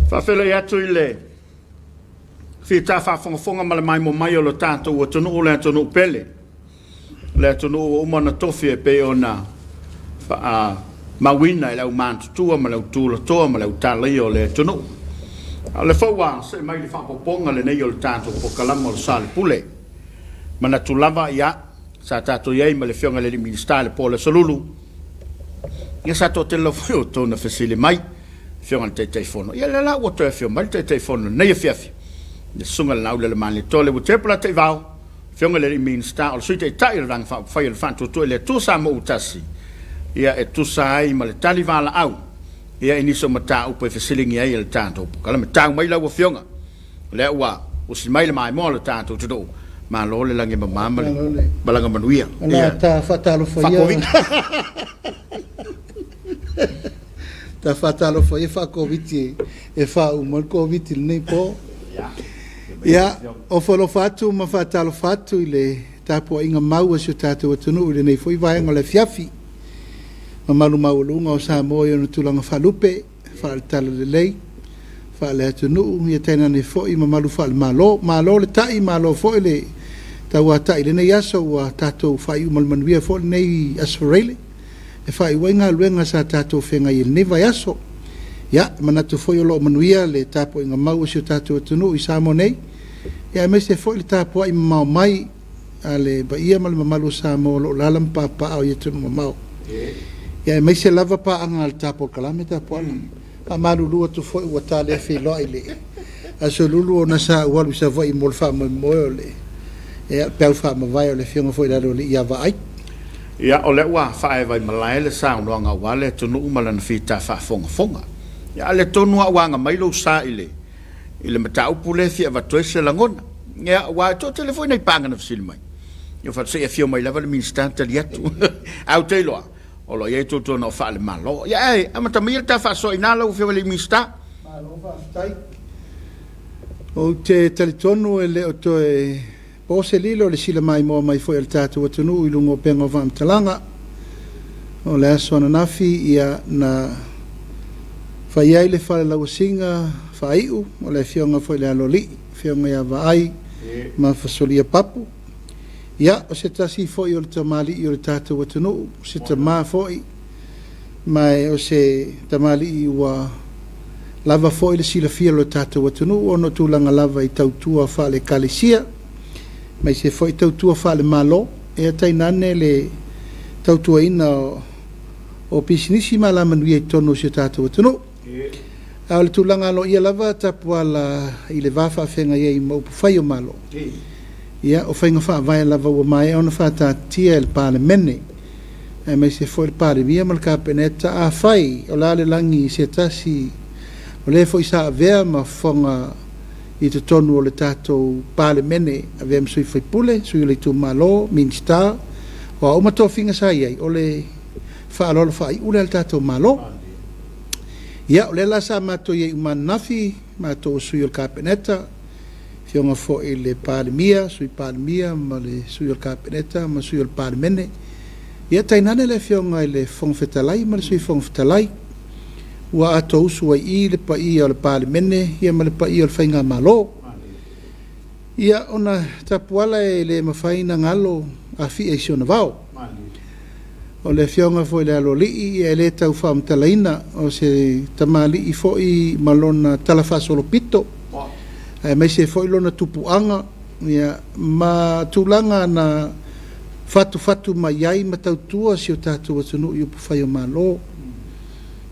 Faafeiloai atu i le fita faafogafoga ma le maimoa mai o lo tatou atunuu, le atunuu pele, le atunuu ua uma ona tofi e pei ona faamauina e le aumatutua ma le autulatoa ma le autalaia o le atunuu. A o le foi ua see mai le faaopoopoga lenei o le tatou polokalama o le Sa o le Pule. Manatu lava, ia, sa tatou i ai ma le Afioga i le alii Minisita i le po o le Aso Lulu, ia sa toatele lava foi o outou na fesili mai, Afioga i le Taitaifono. Ia lea la ua toe afio mai le Taitaifono i lenei afiafi, le Susuga i le Laaulialemalietoa Leuatea Polataivao, Afioga i le alii Minisita o le Sui Taitai o le Vaega Faaupufai o le Faatuatua i le Atua Samoa ua Tasi, ia e tusa ai ma le tali valaau ia i nisi o mataupu e fesiligia ai e le tatou polokalame. Tau mai lau Afioga, o lea ua usi mai le maimoa o le tatou atunuu, malo le lagi e mama ma le malaga manuia. O le a ta faatalofa ia. Ta faatalofa ia faa-Koviti e faauma ai le Koviti i lenei po. Ia, ofo alofa atu ma faatalofa atu i le tapuaiga mau a si o tatou atunuu i lenei foi vaega o le afiafi. Mamalu maualuga o Samoa i ona tulaga faalupe, faale-talalelei, faale-atunuu, ia tainane foi mamalu faale-Malo. Malo le tai, malo foi le tauatai i lenei aso ua tatou faaiu ma le manuia foi lenei Aso Faraile e faaiu ai galuega sa tatou feagai ai i lenei vaiaso. Ia, e manatu foi o lo o manuia le tapuaiga mau a si o tatou atunuu i Samoa nei, ia aemaise foi le tapuai mamao mai a le paia ma le mamalu o Samoa o lo o alaala ma papaaao i atunuu mamao. Ia aemaise lava paaga a le ta polokalame Tapuala. Faamalulu atu foi ua ta le feiloai i le Aso Lulu ona sa ou alu i Savaii mo le faamoemoe o le ia, peau faamavae o le afioga foi i le Aloalii ia Vaai. Ia, o lea ua faaeva i malae le saunoaga aua le atunuu ma lana fita faafogafoga. Ia, a o lea tonu lava ua aga mai lou sa i le i le mataupu lea e fia avatu ai se lagona. Ia, aua e toatele foi nai paaga na fesili mai. Ia, fai atu, se i afio mai lava le Minisita tali atu. Ae ou te iloa, o lo o i ai tuatuanao faale-Malo. Ia, ae amata maia le ta faasoa i ina lau Afioga i le Minisita. Malo faafetai. Ou te talitonu e le o toe po se lilo i le sila maimoa mai foi a le tatou atunuu i luga o upega o faamatalaga. O le aso ananafi, ia, na fai ai le falelauasiga faaiu o le Afioga foi i le Aloalii, Afioga ia Vaai ma Fasolia Papu. Ia, o se tasi foi o le tamalii o le tatou atunuu, o se tama foi, ma o se tamalii ua lava foi le silafia o le tatou atunuu ona o tulaga lava i tautua faale-Ekalesia, aemaise foi tautua faale-Malo, ia tainane le tautuaina o pisinisi ma alamanuia i totonu o si o tatou atunuu. A o le tulaga aloaia lava Tapuala i le va faafeagai ai ma upufai o Malo, ia, o faiga faavae lava ua maea ona faataatitia e le Palemene, aemaise foi le Palemia ma le Kapeneta, afai o le a le lagi i se tasi o le foi sa avea ma fofoga i totonu o le tatou Palemene, avea ma sui faipule, sui o le itumalo, Minisita, o a uma tofiga sa i ai, o le faaaloalo faaiu lea a le tatou Malo. Ia, o lea la sa matou i ai uma ananafi, matou o sui o le Kapeneta, Afioga foi i le Palemia, Sui Palemia ma le Sui o le Kapeneta ma Sui o le Palemene. Ia, tainane le Afioga i le Fofoga Fetalai ma le Sui Fofoga Fetalai. Ua atoa usu ai i i le paia o le Palemene ia ma le paia o le Faigamalo. Ia, ona Tapuala e le mafai ona galo Afia i si ona vao. O le Afioga foi i le Aloalii, ia e le tau faamatalaina, o se tamalii foi ma lona talafaasolopito, aemaise foi lona tupuaga, ia, ma tulaga na fatufatu mai ai ma tautua si o tatou atunuu i upufai o Malo.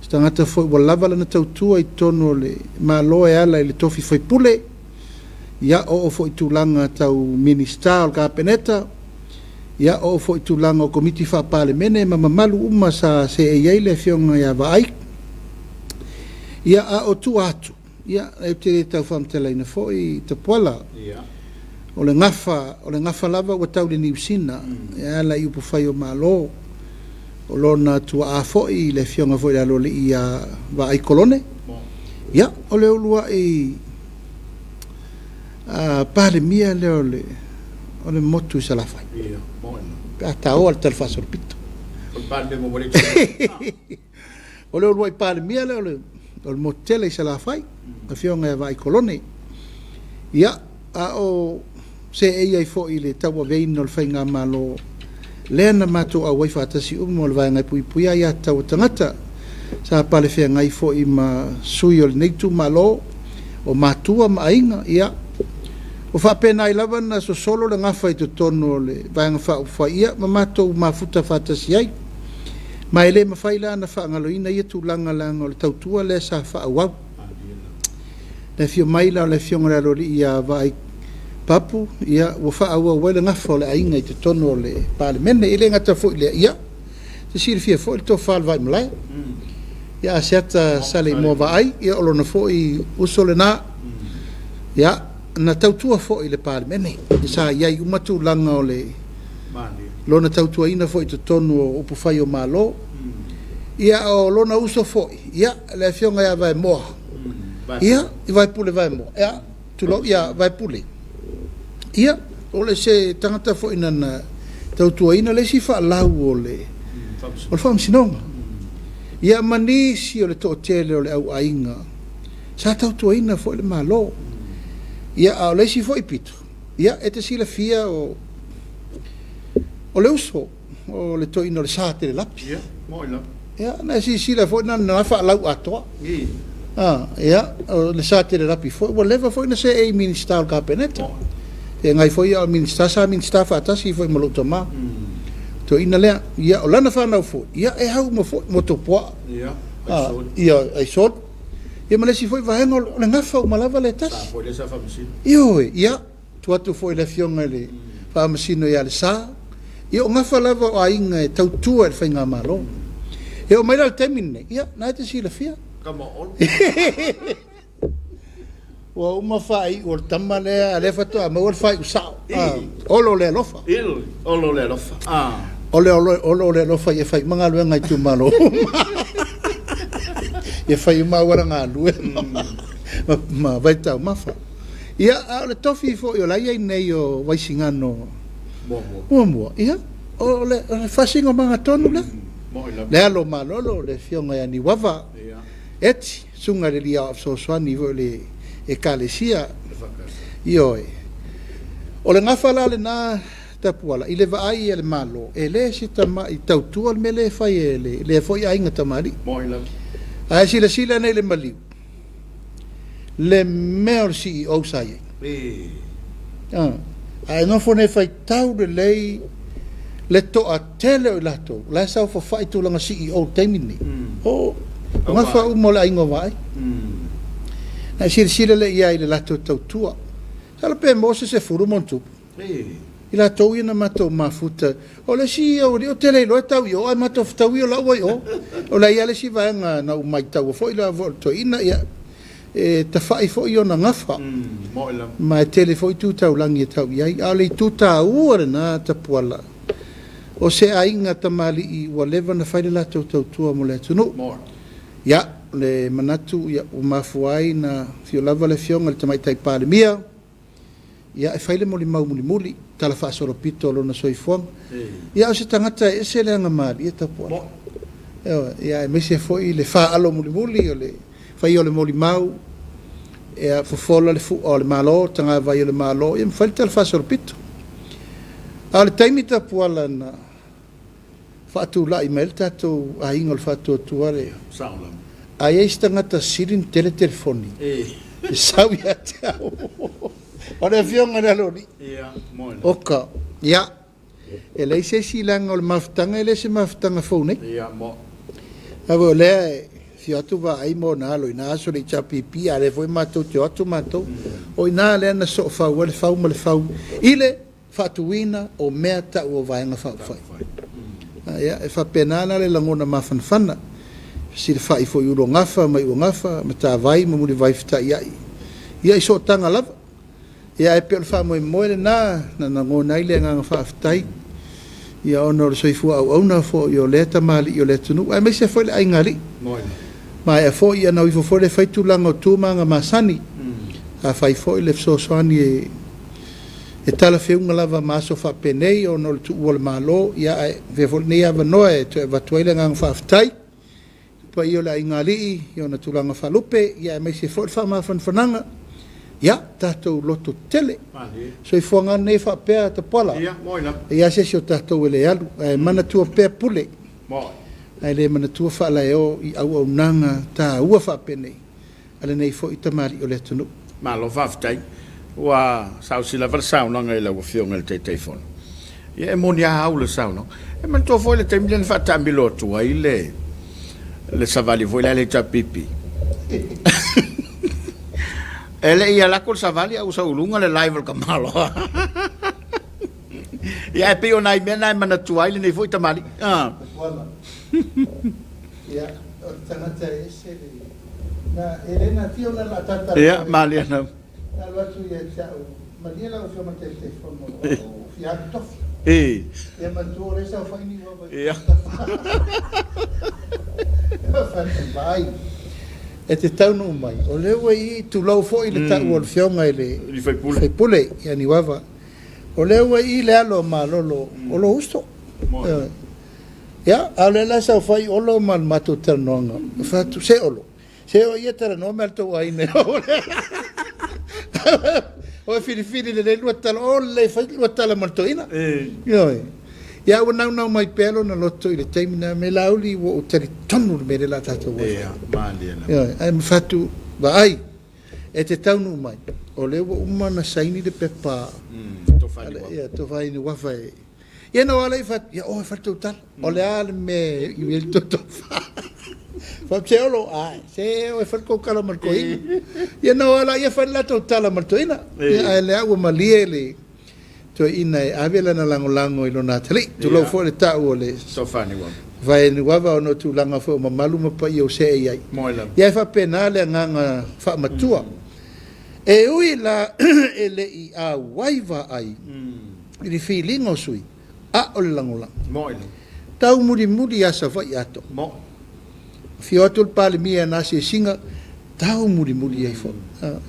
Se tagata foi ua lava lana tautua i totonu o le Malo e ala i le tofi faipule, ia, oo foi i tulaga tau Minisita o le Kapeneta, ia, oo foi i tulaga o Komiti Faa-Palemene ma mamalu uma sa seei ai le Afioga ia Vaai. Ia, a o tua atu, ia, ou te le tau faamatalaina foi Tapuala. O le gafa, o le gafa lava ua tau i le Niu Sina, e ala i upufai o Malo. O lona tuaa foi, le Afioga foi i le Aloalii ia Vaai Kolone. Ia, o le uluai Palemia lea o le o le motu i Salafai. Ia, moni. Pe a taoa le talafaasolopito. O le Palemia mo Ua O le uluai Palemia lea o le o le motu tele i Salafai, Afioga ia Vaai Kolone. Ia, a o seei ai foi i le tauaveina o le faigamalo lea na matou auai faatasi uma o le Vaega e Puipuia Aia Tatau a Tagata. Sa palefeagai foi ma sui o lenei itumalo, o matua ma aiga, ia, ua faapena ai lava ona sosolo le gafa i totonu o le Vaega Faaupufai, ia, ma matou mafuta faatasi ai. Ma e le mafai la ona faagaloina ia tulaga leaga o le tautua lea sa faaauau. Le afio mai la o le Afioga i le Aloalii ia Vaai Papu, ia, ua faaauau ai le gafa o le aiga i totonu o le Palemene. E le gata foi i lea, ia, te silafia foi le tofa a le Vaimalae. Ia Asiata Saleimoa Vaai, ia o lona foi uso lena. Ia, na tautua foi i le Palemene. Sa i ai uma tulaga o le lona tautuaina foi i totonu o upufai o Malo. Ia, o lona uso foi, ia, le Afioga ia Vaemoa, ia, i Vaepule Vaemoa, ia, tulou, ia Vaepule. Ia, o le se tagata foi na na tautuaina le isi faalau o le o le Faamasinoga. Ia ma nisi o le toatele o le au aiga sa tautuaina foi le Malo. Ia, a o le isi foi pito, ia, e te silafia o o le uso o le toeaina o le Sa Telelapi. Ia, moni lava. Ia, na e silasila foi na na faalau atoa. Ah, ia, o le Sa Telelapi foi, ua leva foi na seei i Minisita o le Kapeneta. Feagai foi a o Minisita, sa Minisita faatasi foi ma lou tama. Toeaina lea. Ia, o lana fanau foi, ia, e au uma foi, Motuopuaa. Ia, Aisoli. Ia, Aisoli. Ia ma le isi foi vaega, o le gafa uma lava lea e tasi. Sa foi lea sa faamasino. Ioe, ia, tuu atu foi i le Afioga i le Faamasino ia Lesa, ia o gafa lava o aiga e tautua i le faigamalo. E oo mai la i le taimi lenei, ia, na e te silafia. Tama o Olo. Ua uma faaiu o le tama lea, a lea faatoa maua le faaiu sao. Olo le alofa. Olo le alofa. O le Olo le alofa ia fai uma galuega a itumalo uma. Ia fai uma auala galue ma vaitaumafa. Ia, a o le tofi foi o la e i ai nei o Vaisigano muamua, ia, o le faasinomaga tonu lea. Le alo malolo, le Afioga ia Niuava Eti, susuga i le Alii Aoao Fesoasoani foi o le Ekalesia. Ioe. O le gafa la lena Tapuala, i le vaai a le Malo, e le se tamai tautua le mea lea e fai e lea foi aiga tamalii. Ae silasila nei i le maliu, le mea o le CEO sa i ai. A e nofo nei e faitau lelei le toatele o i latou la e saofafai i tulaga CEO i le taimi lenei, o gafa uma o le aiga o Vaai. Na e silasila lea i ai i le latou tautua. Masalo pe maua se 10+. I latou ia na matou mafuta, o le isi aualii ou te le iloa e tau i o ae matou fetaui o la ua i o. O la e i ai lava le isi vaega na ou maitaua foi la foi o le toeaina, ia, e tafai foi ona gafa, ma e tele foi itu taulagi e tau i ai. A o le itu taua lena Tapuala, o se aiga tamalii ua leva ona fai le latou tautua mo le atunuu. Ia, o le manatu ia, ua mafua ai na afio lava le Afioga i le Tamaitai Palemia, Ia, e fai le molimau mulimuli, tala faasolopito o lona soifuaga. Ia, o se tagata e ese le agamalie Tapuala. Ioe, ia aemaise foi le faalo mulimuli o le faia o le molimau, ia fofola le fua o le Malo, tagavai o le Malo, ia ma fai le tala faasolopito. A o le taimi Tapuala na faatulai mai ai le tatou aiga o le Faatuatua le A i ai se tagata sili ona tele telefoni e sau ia te au, o le Afioga i le Aloalii. Oka, ia, e leai se isi leaga o le mafutaga e le o se mafutaga fou nei. Aua o lea e afio atu Vaai ma ona alo i na aso i le HRPP, a o lea foi matou te o atu matou. O i ina lea na soofau ai le fau ma le fau i le faatuina o mea tau o Vaega Faaupufai. Ia, e faapena la le lagona mafanafana, fesilafai foi i Uluagafa ma Iuagafa, Matavai ma Mulivai fetaiai, ia i sootaga lava. Ia, ae pei o le faamoemoe lena na lagona ai le agaga faafetai, ia ona o le soifua auauna foi o lea tamalii o le atunuu, aemaise foi le aigaalii. Maea foi, ia na o ifo foi le fai tulaga o tu ma aga masani. Afai foi le fesoasoani e e talafeuga lava ma aso faapenei ona o le tuua o le Malo, ia ae avea foi lenei avanoa e toe avatu ai le agaga faafetai i le paia o le aiga alii i ona tulaga faalupe, ia aemaise foi le faamafanafanaga, ia tatou loto tetele. Soifuaga lava lenei faapea Tapuala, e i ai se isi o tatou e le alu, ae manatua pea pule, ae le manatua faalaeo i auaunaga taua faapenei a lenei foi tamalii o le atunuu. Malo faafetai. Ua saosi lava le saunoaga i lau Afioga i le Taitaifono. Ia e moni a au le saunoaga. E manatua foi le taimi lea na faataamilo atu ai le le savali foi lea a le HRPP. E le i alu atu le savali a ua sau i luga le live a le tamaloa. Ia ae pei o nai mea na e manatua ai lenei foi tamalii. Ah. Ia, o le tagata e ese le... Na, e le natia ona la tata. Ia, malie lava. Na alu atu ia te au, malie lau Afioga i le Taitaifono, o fia alu tofi. E. Ia manatua o lea e saofai Niuava i Ia. Vaai, e te taunuu mai, o lea ua i i, tulou foi le tau o le Afioga i le Sui Usufono ia Niuava, o lea ua i i le alo o Malolo o lou uso. Ia, a o lea la e saofai Olo ma le matou talanoaga, ou fai atu, se Olo, se o ia talanoa mai a le tou aiga. O e filifili lelei lua tala, o lelei fai lua tala ma le toeaina. Ioe. Ia ua naunau mai pea lona loto i le taimi lena, me Laauli ua ou talitonu i le mea lea o le a tatou o ai. Ia, malie lava. Ioe, ae fai atu, vaai, e te taunuu mai, o lea ua uma ona saini le pepa a Tofa Niuava e Ia na o ala i fai atu, ia oe fai le tou tala. O le a le mea e i ai le tou tofa? Fai atu, se Olo, ae, se oe fai le tou tala ma le toeaina. Ia na o ala ia fai le latou tala ma le toeaina. Ia ae lea ua malie le toeaina e ave lana lagolago i lona atalii. Tulou foi le tau o le Tofa Niuava. Vae Niuava ona o tulaga foi o mamalu ma paia o see i ai. Ia e faapena le agaga faamatua. E ui la e le i auai vaai i le filiga o sui, a o le lagolago. Taumulimuli ia Savaii atoa. Afio atu le Palemia i ana asiasiga, taumulimuli ai foi.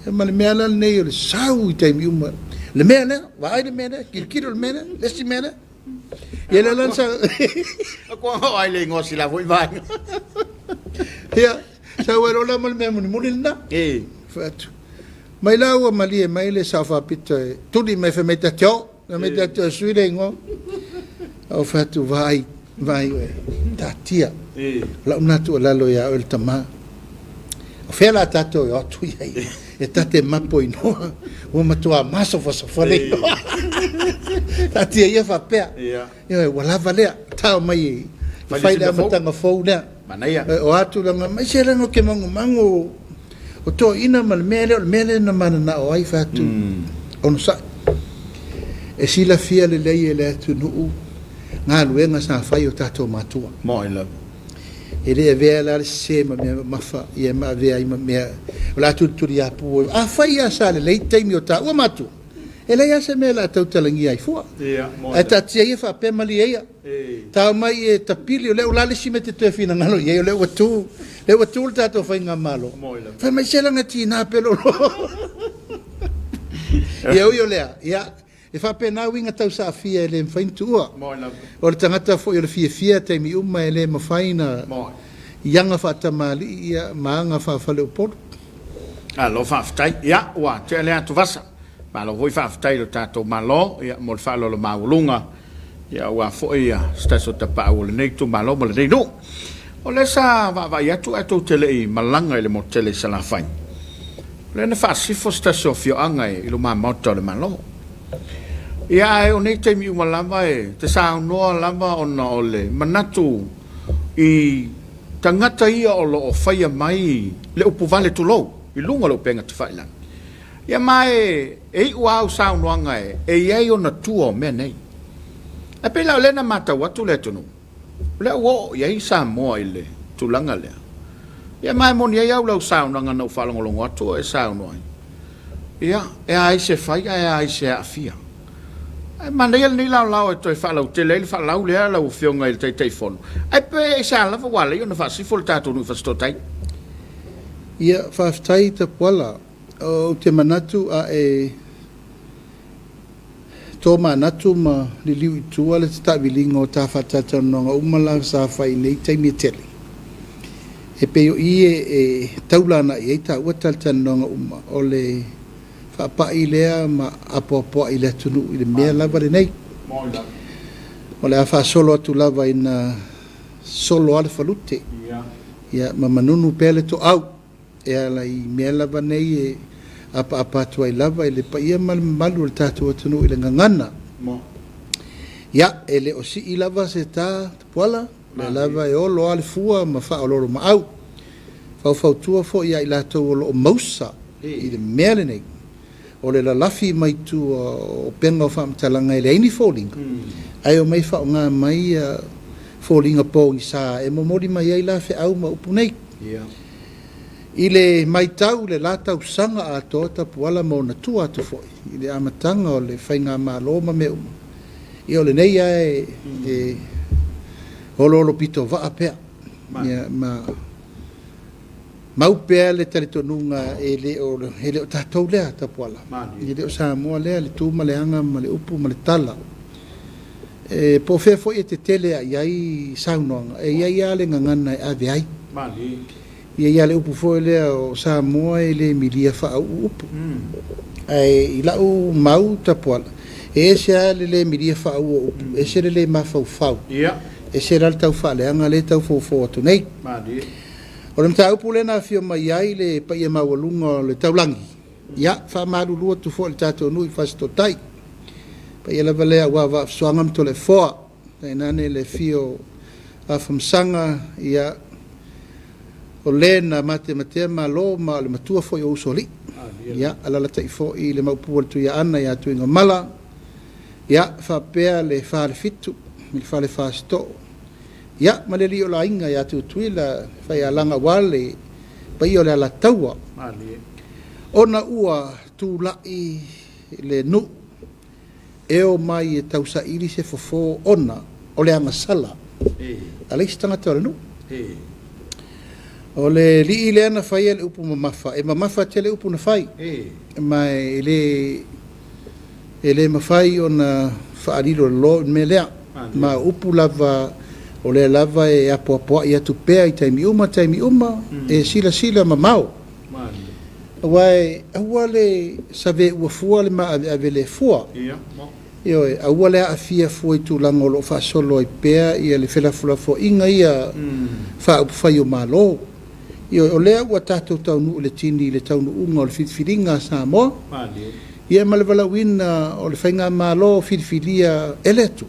Ia ma le mea la lenei o le sau i taimi uma, le mea lea, vaai le mea lea, tilotilo i le mea lea, le isi mea lea. Ia lea la sa... Kua oo ai le igoa sila foi vaega. Ia, sau ai loa la ma le mea mulimuli lena. Fai atu. Mai la ua malie mai le Sao Faapito e tuli mai fai mai ta te o, fai mai ta te o e sui le igoa. Ou fai atu, vaai, vaai oe, taatia. O lau lena tuualalo ia oe le tama. O fea la tatou e o atu i ai e ta te mapo inoa, ua matua masofasofa le igoa. Taatia ia faapea. Ioe, ua lava lea, tao mai e fai le amataga fou lea. Manaia. O a tulaga, aemaise leaga ou te magumagu o toeaiina ma le mea lea, o le mea lea na mananao ai, fai atu, onosai. E silafia lelei e le atunuu galuega sa fai e o tatou matua. Moi lava. E le avea la le sese ma mea mamafa, ia ma avea ai ma mea o le a tulituliapu ai. Afai lava sa lelei taimi o taua matua, e leai lava se mea o le a tautalagia ai fua. Ae taatia ia faapea malie ia. Tau mai e tapili, o lea ua la le isi mea e te toe finagalo i ai, o lea ua tu, lea ua tu le tatou faigamalo. Fai mai se laga tiina pe lolo. Ia ui o lea, ia, e faapena uiga tausaafia e le mafai ona tuua. O le tagata foi o le fiafia taimi uma e le mafai na i aga faatamalii ia ma aga faafaleupolu. Malo faafetai. Ia, ua tea lea atuvasa. Malo foi faafetai i lo tatou Malo ia, mo le faaaloalo maualuga ia, aua foi ia, se tasi o tapaau o lenei itumalo ma lenei nuu. O lea sa vaavaai atu ae tou te le i malaga i le motu tele i Salafai. O lea na faasifo se tasi o afioaga i luma maota o le Malo. Ia, ae o nei taimi uma lava e te saunoa lava ona o le manatu i tagata ia o lo o faia mai le upu vale tulou i luga o le upega tafailagi. Ia ma e iu lava au saunoaga e i ai ona tua o mea nei. Ae pei la o lea na matau atu le atunuu, o lea ua oo i ai Samoa i le tulaga lea. Ia ma e moni ai au lau saunoaga na ou faalogologo atu o e saunoa ai. Ia, e a ai se fai ae a ai se aafia. Ae manaia lenei laolao e toe faalautele ai le faalau lea lau Afioga i le Taitaifono. Ae pe aisea lava ua ala ai ona faasifo le tatou nuu i Fasitootai? Ia, faafetai Tapuala. Ou te manatu a e tomanatu ma liliu i tua le tatavilina o ta faatalatalanoaga uma la sa fai i nei taimi e tele, e pei o i e taula agai i ai taua talatalanoaga uma, o le faapai lea ma apoapoai i le atunuu i le mea lava lenei. O le a faasolo atu lava ina solo lava le falute, ia, ma manunu pea le toau e ala i mea lava nei e apaapa atu ai lava i le paia ma le mamalu o le tatou atunuu i le gagana. Ia, e le o sii lava se ta tapuala, o lea lava e olo lava le fua ma faaoloolomaau. Faufautua foi ia i latou o lo o mausa i le mea lenei, o le lalafi mai tua o upega o faamatalaga e leai ni foliga, ae omai faaaoga mai foliga pogisa e momoli mai ai la feau ma upu nei. I le matau i le la tausaga atoa Tapuala ma ona tua atu foi i le amataga o le faigamalo ma mea uma, ia o lenei lava e oloolo pito vaa pea, ia ma mau pea le talitonuga e le o, e le o tatou lea Tapuala, e le o Samoa lea le tu ma le aga ma le upu ma le tala. E po o fea foi e tetele ae i ai saunoaga, e i ai lava le gagana e ave ai. E i ai lava le upu foi lea o Samoa e le milia faauu upu. Ae i lau mau Tapuala, e ese lava le le milia faauu o upu, ese le le mafaufau, ese la le tau faaleaga lea e tau foufou atu nei. O le mataupu lea na afio mai ai le paia maualuga o le taulagi, ia, faamalulu atu foi i le tatou nuu i Fasitotai, paia lava lea aua Vaafusuaga ma Toleafoa, tainane le afio o Afamasaga, ia, o le na matematea Malo ma o le matua foi o Usoalii, ia, alalatai foi le Maopu o le Tuiaana ia Tuigamala, ia, faapea le Falefitu i le Fale Fasitoo, ia, ma le alii o le aiga ia Tutuila, Faialaga aua le paia o le Alataua, ona ua tulai le nuu e o mai e tausaili se fofo ona o le agasala a le isi tagata o le nuu. O le alii lea na faia le upu mamafa, e mamafa tele upu na fai, ma e le E le mafai ona faalilololo i le mea lea, ma o upu lava o lea lava e apoapoai atu pea i taimi uma taimi uma, e silasila mamao. Aua e aua le saveua fua le maaveave le fua. Ioe, aua le aafia fua i tulaga o lo o faasolo ai pea le felafolafoaiga ia faaupufai o Malo. Ioe, o lea ua tatou taunuu i le tini i le taunuuga o le filifiliga a Samoa, ia ma le valaauina o le faigamalo filifilia e le Atua.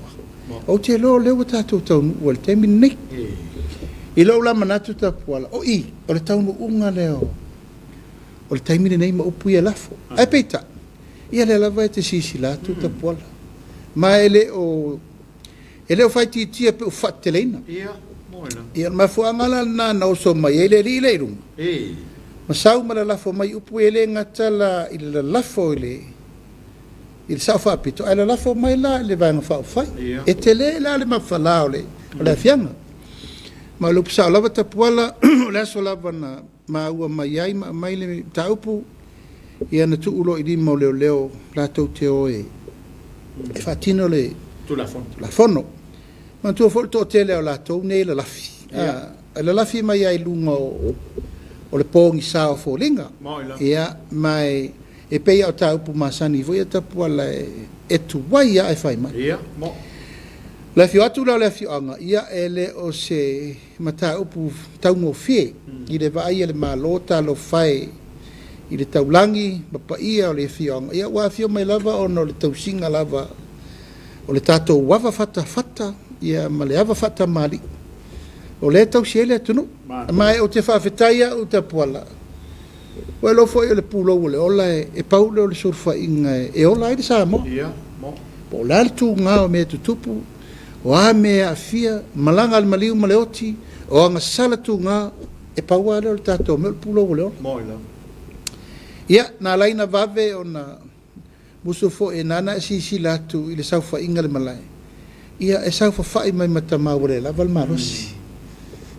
Ou te iloa o lea ua tatou taunuu ai i le taimi lenei. I lou la manatu Tapuala, o i, o le taunuuga lea o le taimi lenei ma upu ia e lafo. Ae peitai, ia lea lava e te silasila atu Tapuala, ma e le o E le o faaitiitia pe ua faateteleina. Ia, o le mafuaaga la lena na oso mai ai le alii lea i luga, ma sau ma lalafo mai upu e le gata la i le lalafo i le i le sao faapito, ae lalafo mai la i le Vaega Faaupufai. E tele la le mafala o le o le aafiaga. Ma o le upu sao lava Tapuala, o le aso lava na maua mai ai ma aumai le mataupu, ia na tuu loa i lima o leoleo latou te o e faatino le Tulafono. Manatua foi le toatele o latou nei e lalafi, e lalafi mai lava i luga o le pogisa o foliga. Ia, ma e pei lava o ta upu masani foi ia Tapuala e tuai lava ae fai mai. O le afio atu la o le afioaga, ia e le o se mataupu taugofie i le vaai a le Malo talofa e i le taulagi ma paia o le afioaga, ia ua afio mai lava ona o le tausiga lava o le tatou ava fatafata ia ma le ava faatamalii o lea e tausi ai le atunuu. Ma ou te faafetai au Tapuala, ua iloa foi o le pulou o le ola e pau lea o le sulufaiga e ola ai le Samoa. Po o le a le tuga o mea e tutupu, o a mea e aafia, malaga a le maliu ma le oti, o agasala tuga, e pau lava lea o le tatou mea o le pulou o le ola. Ia, na ala ai ona vave ona musu foi e nānā e silasila atu i le saofaiga i le malae, ia e saofafai mai ma tama ua le lava le malosi.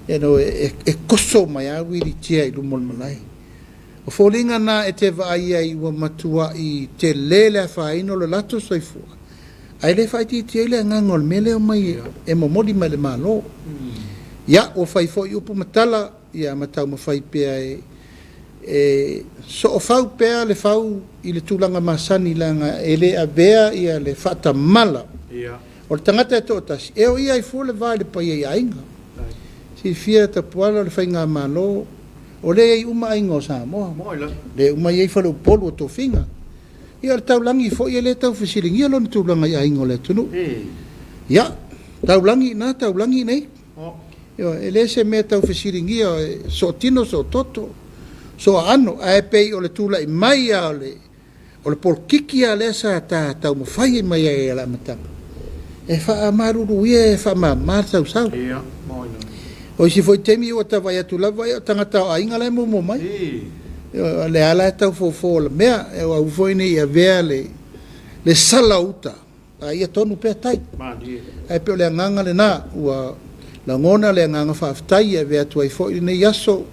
Ia no, e toso mai lava wilitia i luma o le malae. O foliga na e te vaai ai ua matuaʻi tele le afaina o lo latou soifua, ae le faaitiitia ai le agaga o le mea lea e omai e momoli mai le Malo. Ia, ua fai foi upu ma tala, ia ma taumafai pea e e soofau pea le fau i le tulaga masani leaga e le avea ia le faatamala o le tagata e toatasi e o ia ai fua le va i le paia i aiga. Silafia Tapuala o le faigamalo o lea e i ai uma aiga o Samoa, lea uma e i ai faleupolu o tofiga. Ia o le taulagi foi e le tau fesiligia lona tulaga i aiga o le atunuu. Ia, taulagi i ina, taulagi i inei. Ioe, e le se mea tau fesiligia, sootino, soototo, sooaano, ae pei o le tulai mai lava o le O le polokiki lava lea sa ta taumafai mai ai i le amataga, e faamalulu ia e faamama le sausau. O isi foi taimi ua ta vaai atu lava o tagata o aiga la e muamua mai. O lea la e tau fofo o le mea, e aua foi ne i avea le sala o uta A ia tonu pea tai. Ae pei o le agaga lena, ua lagona le agaga faafetai e avea atu ai foi lenei aso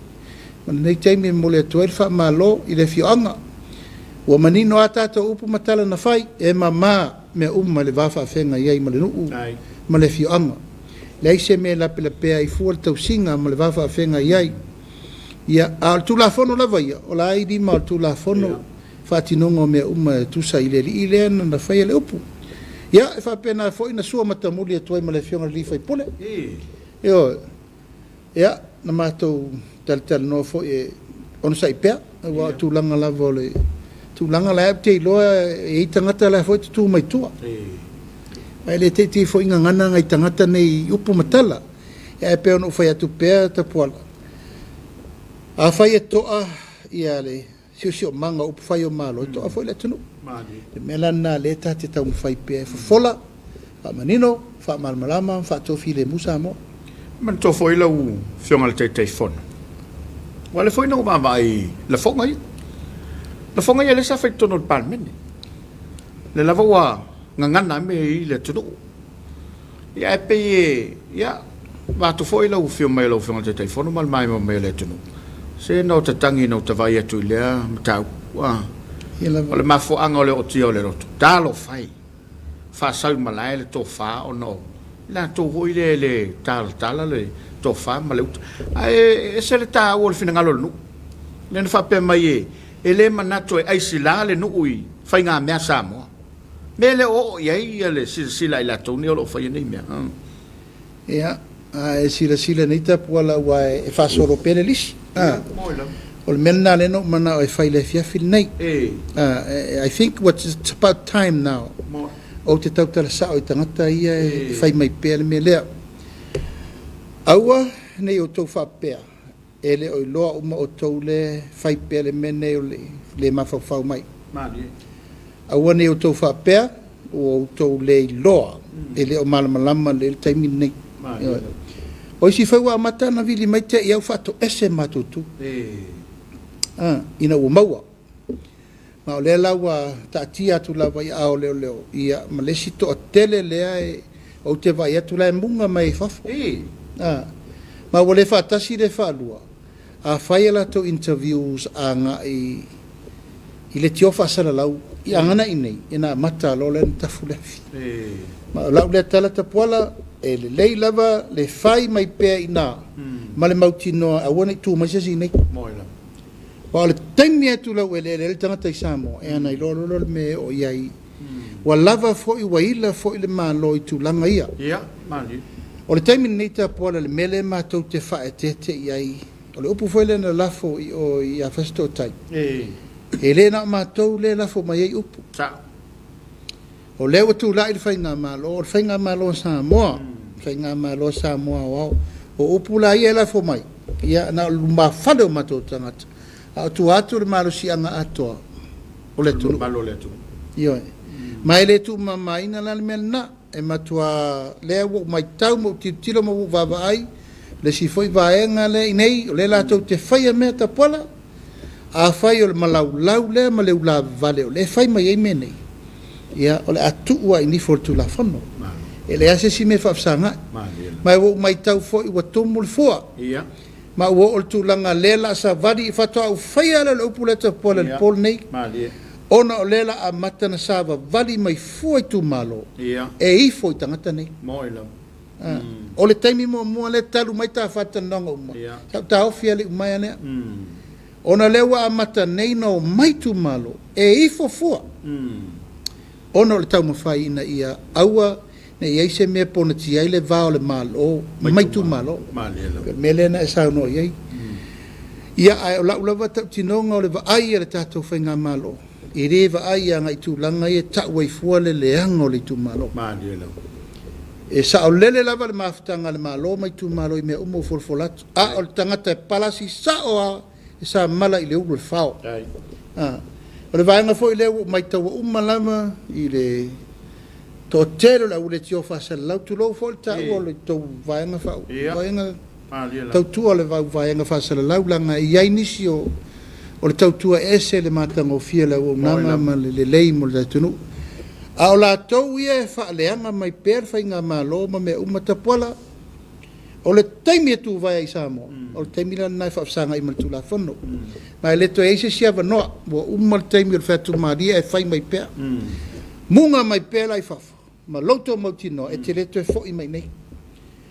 ma lenei taimi e momoli atu ai le faamalo i le afioaga. Ua manino a tatou upu ma tala na fai, e mama mea uma i le va faafeagai ai ma le nuu ma le afioaga. Leai se mea e lapelapea ai fua le tausiga ma le va faafeagai ai. Ia, a o le Tulafono lava ia, o la e i lima o le Tulafono faatinoga o mea uma e tusa i le alii lea na faia le upu. Ia, e faapena foi na sua matamuli atu ai ma le Afioga i le sui usufono. Ioe. Ia, na matou talatalanoa foi e onosai pea, aua o tulaga lava o le tulaga la ou te iloa e i ai tagata la foi e tutu mai tua. Ma e le teitei foi gagana nai tagata nei i upu ma tala. Ia, ae pei ona ou fai atu pea Tapuala, afai e toa ia le siosiomaga o upufai o Malo, e toa foi le atunuu. Le mea la lena lea ta te taumafai pea e fofola, faamanino, faamalamalama ma faatofilemu Samoa. Manatua foi lau Afioga i le Taitaifono, aua o lea foi na ou vaavaai i lafoga ia. Lafoga ia lea sa fai i totonu o le Palemene. O lea lava ua gagana lava mea i le atunuu. Ia ae pei e, ia, vaeatu foi lau afio mai o lau Afioga i le Taitaifono ma le maimoa mai o le atunuu, se na ota tagi ina ota vaai atu i lea mataupu, a, o le mafuaaga o le ootia o le loto, talofa e, faasau i malae le tofa ona o i latou foi lea e le talatala le tofa ma le uta. Ae ese le taua o le finagalo o le nuu, lea na faapea mai e, e le manatu e aisila le nuu i faigamea a Samoa. Mea le o oo i ai le silasila a i latou nei o lo o faia nei mea. Ia, a e silasila nei Tapuala aua e faasolo pea le lisi. A, o le mea lena lea na ou manao e fai i le afiafi lenei. A, I think it's about time now. Ou te tautala sao i tagata ia e fai mai pea le mea lea. Aua ne i outou faapea, E le o iloa uma outou le fai pea le mea nei o le le mafaufau mai. Malie. Aua nei outou faapea ua outou le iloa, e le o malamalama lelei le taimi lenei. Malie. O isi foi ua amata ona vili mai te i au faatoese matou tu. E. Ina ua maua. Ma o lea la ua taatia atu lava i aao o leoleo, ia, ma le isi toatele lea e, ou te vaai atu la e muga mai fafo. A, ma ua le faatasi le faalua, a fai a latou interviews agai i leitio faasalalau i agana i nei, ia na amata loa lea ona tafu le afi. Ma o lau lea tala Tapuala, e lelei lava le fai mai pea i ina ma le mautinoa aua ne i tu mai se isi i nei. Aua o le taimi lava e tu laueleele ai le tagata i Samoa, e ana iloa loa lea o le mea e oo i ai. Ua lava foi, ua ila foi le Malo i tulaga ia. Ia, malie. O le taimi lenei Tapuala, le mea lea matou te faaeteete i ai, o le upu foi lea na lafo i o ia Fasitootai, e le na o matou lea e lafo mai ai upu. Sao. O lea ua tulai le Faigamalo, o le Faigamalo a Samoa, Faigamalo a Samoa Aoao. O upu la ia e lafo mai, ia na o le lumafale o matou tagata, a o tua atu le malosiaga atoa o le atunuu. Mamalu o le atunuu. Ioe. Ma e le tuumamaina la le mea lena. E matua, lea ua ou matau ma ou tilotilo ma ua ou vaavaai, le isi foi vaega lea i inei, o lea latou te faia mea tapuala, Afai o le malaulau lea ma le ulavavale o lea e fai mai ai mea nei, ia, o le a tuu lava i nifo o le Tulafono. E leai lava se isi mea e faafesagai. Ma ua ou matau foi ua tumu le fua. Ma ua oo i le tulaga lea la savali faatoa ou faia lea o le upu lea Tapuala i le po lenei. Malie. Ona o lea la amata na savavali mai fua itumalo e ifo i tagata nei. Moi lava. O le taimi muamua lea talu mai ta faatalanoaga uma, sa ou taofi lava le iumaea lea. Ona o lea ua amata nei ona omai itumalo e ifo fua. Ona o le taumafai ina ia aua ne i i ai se mea e ponatia ai le va o le Malo ma itumalo. O le mea lea na e saunoa i ai. Ia, ae o lau lava tautinoga o le vaai a le tatou Faigamalo, e le vaai agai i tulaga ia e tau ai fua le leaga o le itumalo. E saolele lava le mafutaga a le Malo ma itumalo i mea uma ua folafola atu, a o le tagata e palasi sao lava e samala i le ulu o le fao. O le vaega foi lea ua ou maitaua uma lava i le toatele o le auleitio faasalalau, tulou foi le taua o le tou vaega vaega tautua o le vaega faasalalau, leaga e i ai nisi o le tautua e ese le matagofie o le auaunaga ma le lelei mo le atunuu. A o latou ia e faaleaga mai pea le faigamalo ma mea uma, Tapuala, O le taimi e tuvae ai Samoa, o le taimi la lena e faafesagai ma le Tulafono. Ma e le toe i ai se isi avanoa, ua uma le taimi o le featumalie ae fai mai pea. Muga mai pea la i fafo, ma lo outou mautinoa, e te le toe foi mai i inei.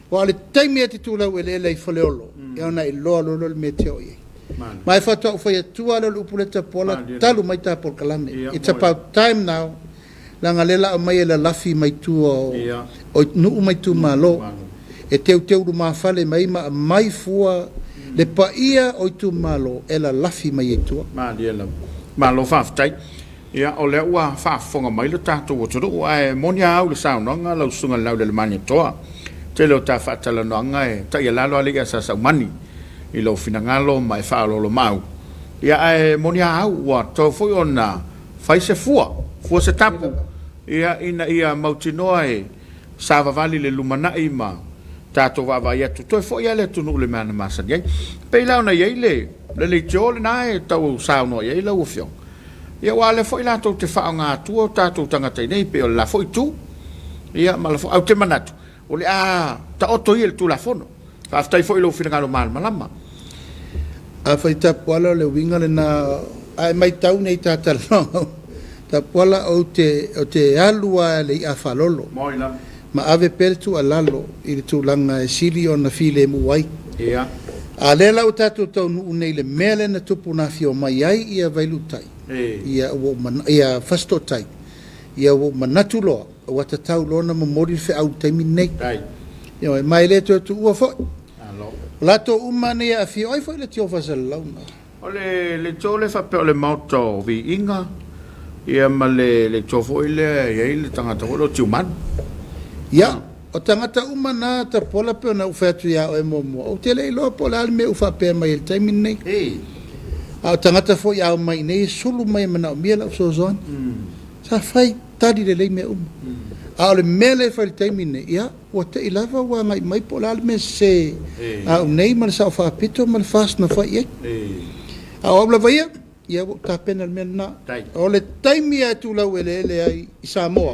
Aua o le taimi e te tu laueleele ai i Faleolo, ia ona e iloa loa lea o le mea e te oo i ai. Ma e faatoa ou fai atua lea o le upu lea Tapuala, talu mai ta polokalame. It's about time now leaga lea la aumai e lalafi mai tua o nuu ma itumalo e teuteu lumafale mai ma aumai fua le paia o itumalo e lalafi mai ai tua. Malie lava. Malo faafetai. Ia, o lea ua faafofoga mai lo tatou atunuu, ae moni a au i le saunoaga lau Susuga i le Laulelemanetoa. Tele o ta faatalanoaga e taialalo alii a Sasaumani i lou finagalo ma e faaoloolomaau. Ia, ae moni a au, ua tatau foi ona Fai se fua, fua se tapu, ia, ina ia mautinoa e savavali le lumanai ma tatou vaavaai atu, toe foi lava le atunuu i le mea na masani ai. Pei la ona i ai le, le leitio lena e tau saunoa i ai lau Afioga, ia aua o lea foi latou te faaaoga atua o tatou tagata i inei, pei o le la foi itu, ia, ma la foi, ae ou te manatu, o le a taoto ia i le Tulafono. Faafetai foi i lou finagalo malamalama. Afai Tapuala o le uiga lena a e maitau nei ta talanoaga Tapuala ou te ou te alu a i le i'a faalolo Moi lava. ma ave pea le tuualalo i le tulaga e sili ona filemu ai. Ia. A lea la ua tatou taunuu nei i le mea lea na tupu na afio mai ai ia Vailuutai, E. ia ua ou mana ia Fasitootai, ia ua ou manatu loa Ua tatau loa ona momoli le feau i le taimi lenei. Ai. Ioe, ma e le toe tuua foi. Malo. O latou uma nei e aafia, o ai foi le tio faasalalauna? O le leitio lea faapea o le Maota o Viiga, ia ma le leitio foi lea e i ai le tagata foi lea o Tiumalu. Ia, o tagata uma na Tapuala pei ona ou fai atu ia oe muamua, ou te le iloa po o le a le mea ua faapea mai ai i le taimi lenei. Ei. A o tagata foi a omai i inei e sulu mai e manaomia lau fesoasoani. Sa fai tali lelei mea uma. A o le mea lea e fai i le taimi lenei, ia, ua te i lava ua agai mai po o le a le mea sese a au nei ma le Sao Faapito ma le FAST na fai i ai. A o au lava ia, ia ua ou tapena i le mea lena. O le taimi lava e tulau eleele ai i Samoa,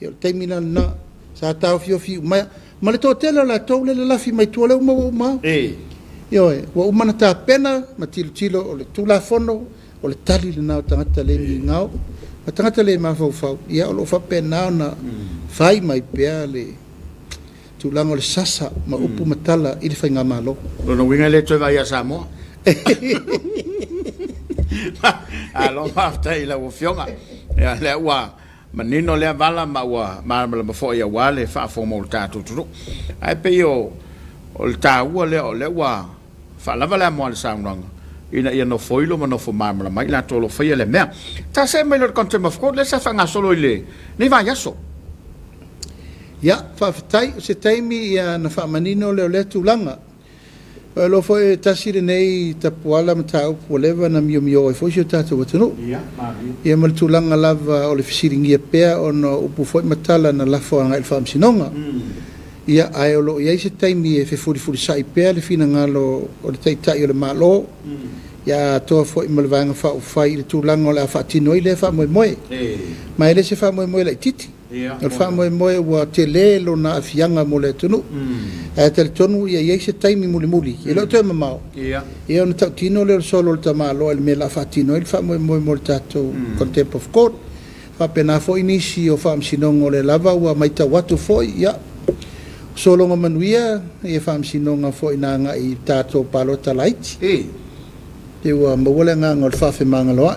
ia o le taimi la lena sa taofiofi uma ma le toatele o latou lea e lalafi mai tua lea ua maua uma au. Ioe, ua uma ona tapena ma tilotilo o le Tulafono o le tali lena o tagata le migao ma tagata le mafaufau, ia o lo o faapena ona fai mai pea le tulaga o le sasa ma upu ma tala i le faigamalo. Lona uiga e le toe vaai ia Samoa. Malo faafetai i lau Afioga. Ia lea ua manino lea vala ma ua malamalama foi aua le faafofoga o le tatou atunuu. Ae pei o le taua lea o lea ua Faalava le amoa i le saunoaga ina ia nofoilo ma nofo malamalama ai i latou o lo o faia lea mea. Ta see mai loa i le Contempt of Court lea sa faagasolo i lenei vaiaso. Ia, faafetai. O se taimi ia ona faamanino lea o lea tulaga. Ua iloa foi e tasi lenei tapuala mataupu ua leva ona miomio ai foi si o tatou atunuu. Ia, malie. Ia ma le tulaga lava o le fesiligia pea ona o upu foi ma tala na lafo agai i le Faamasinoga. Ia, ae o lo o i ai se taimi e fefulifulisai pea le finagalo o le Taitai o le Malo, ia atoa foi ma le Vaega Faaupufai i le tulaga o le a faatino ai lea faamoemoe. Ma e le se faamoemoe laitiiti. O le faamoemoe ua tele lona aafiaga mo le atunuu, ae talitonu ia i ai se taimi mulimuli, e le o toe mamao, ia ona tautino lea o le solo o le tamaloa i le mea o le a faatino ai le faamoemoe mo le tatou Contempt of Court. Faapena foi nisi o faamasinoga o lea lava ua matau atu foi, ia, sologa manuia ia faamasinoga foi na agai i tatou palota laiti. Pe ua maua le agaga o le faafemagaloai.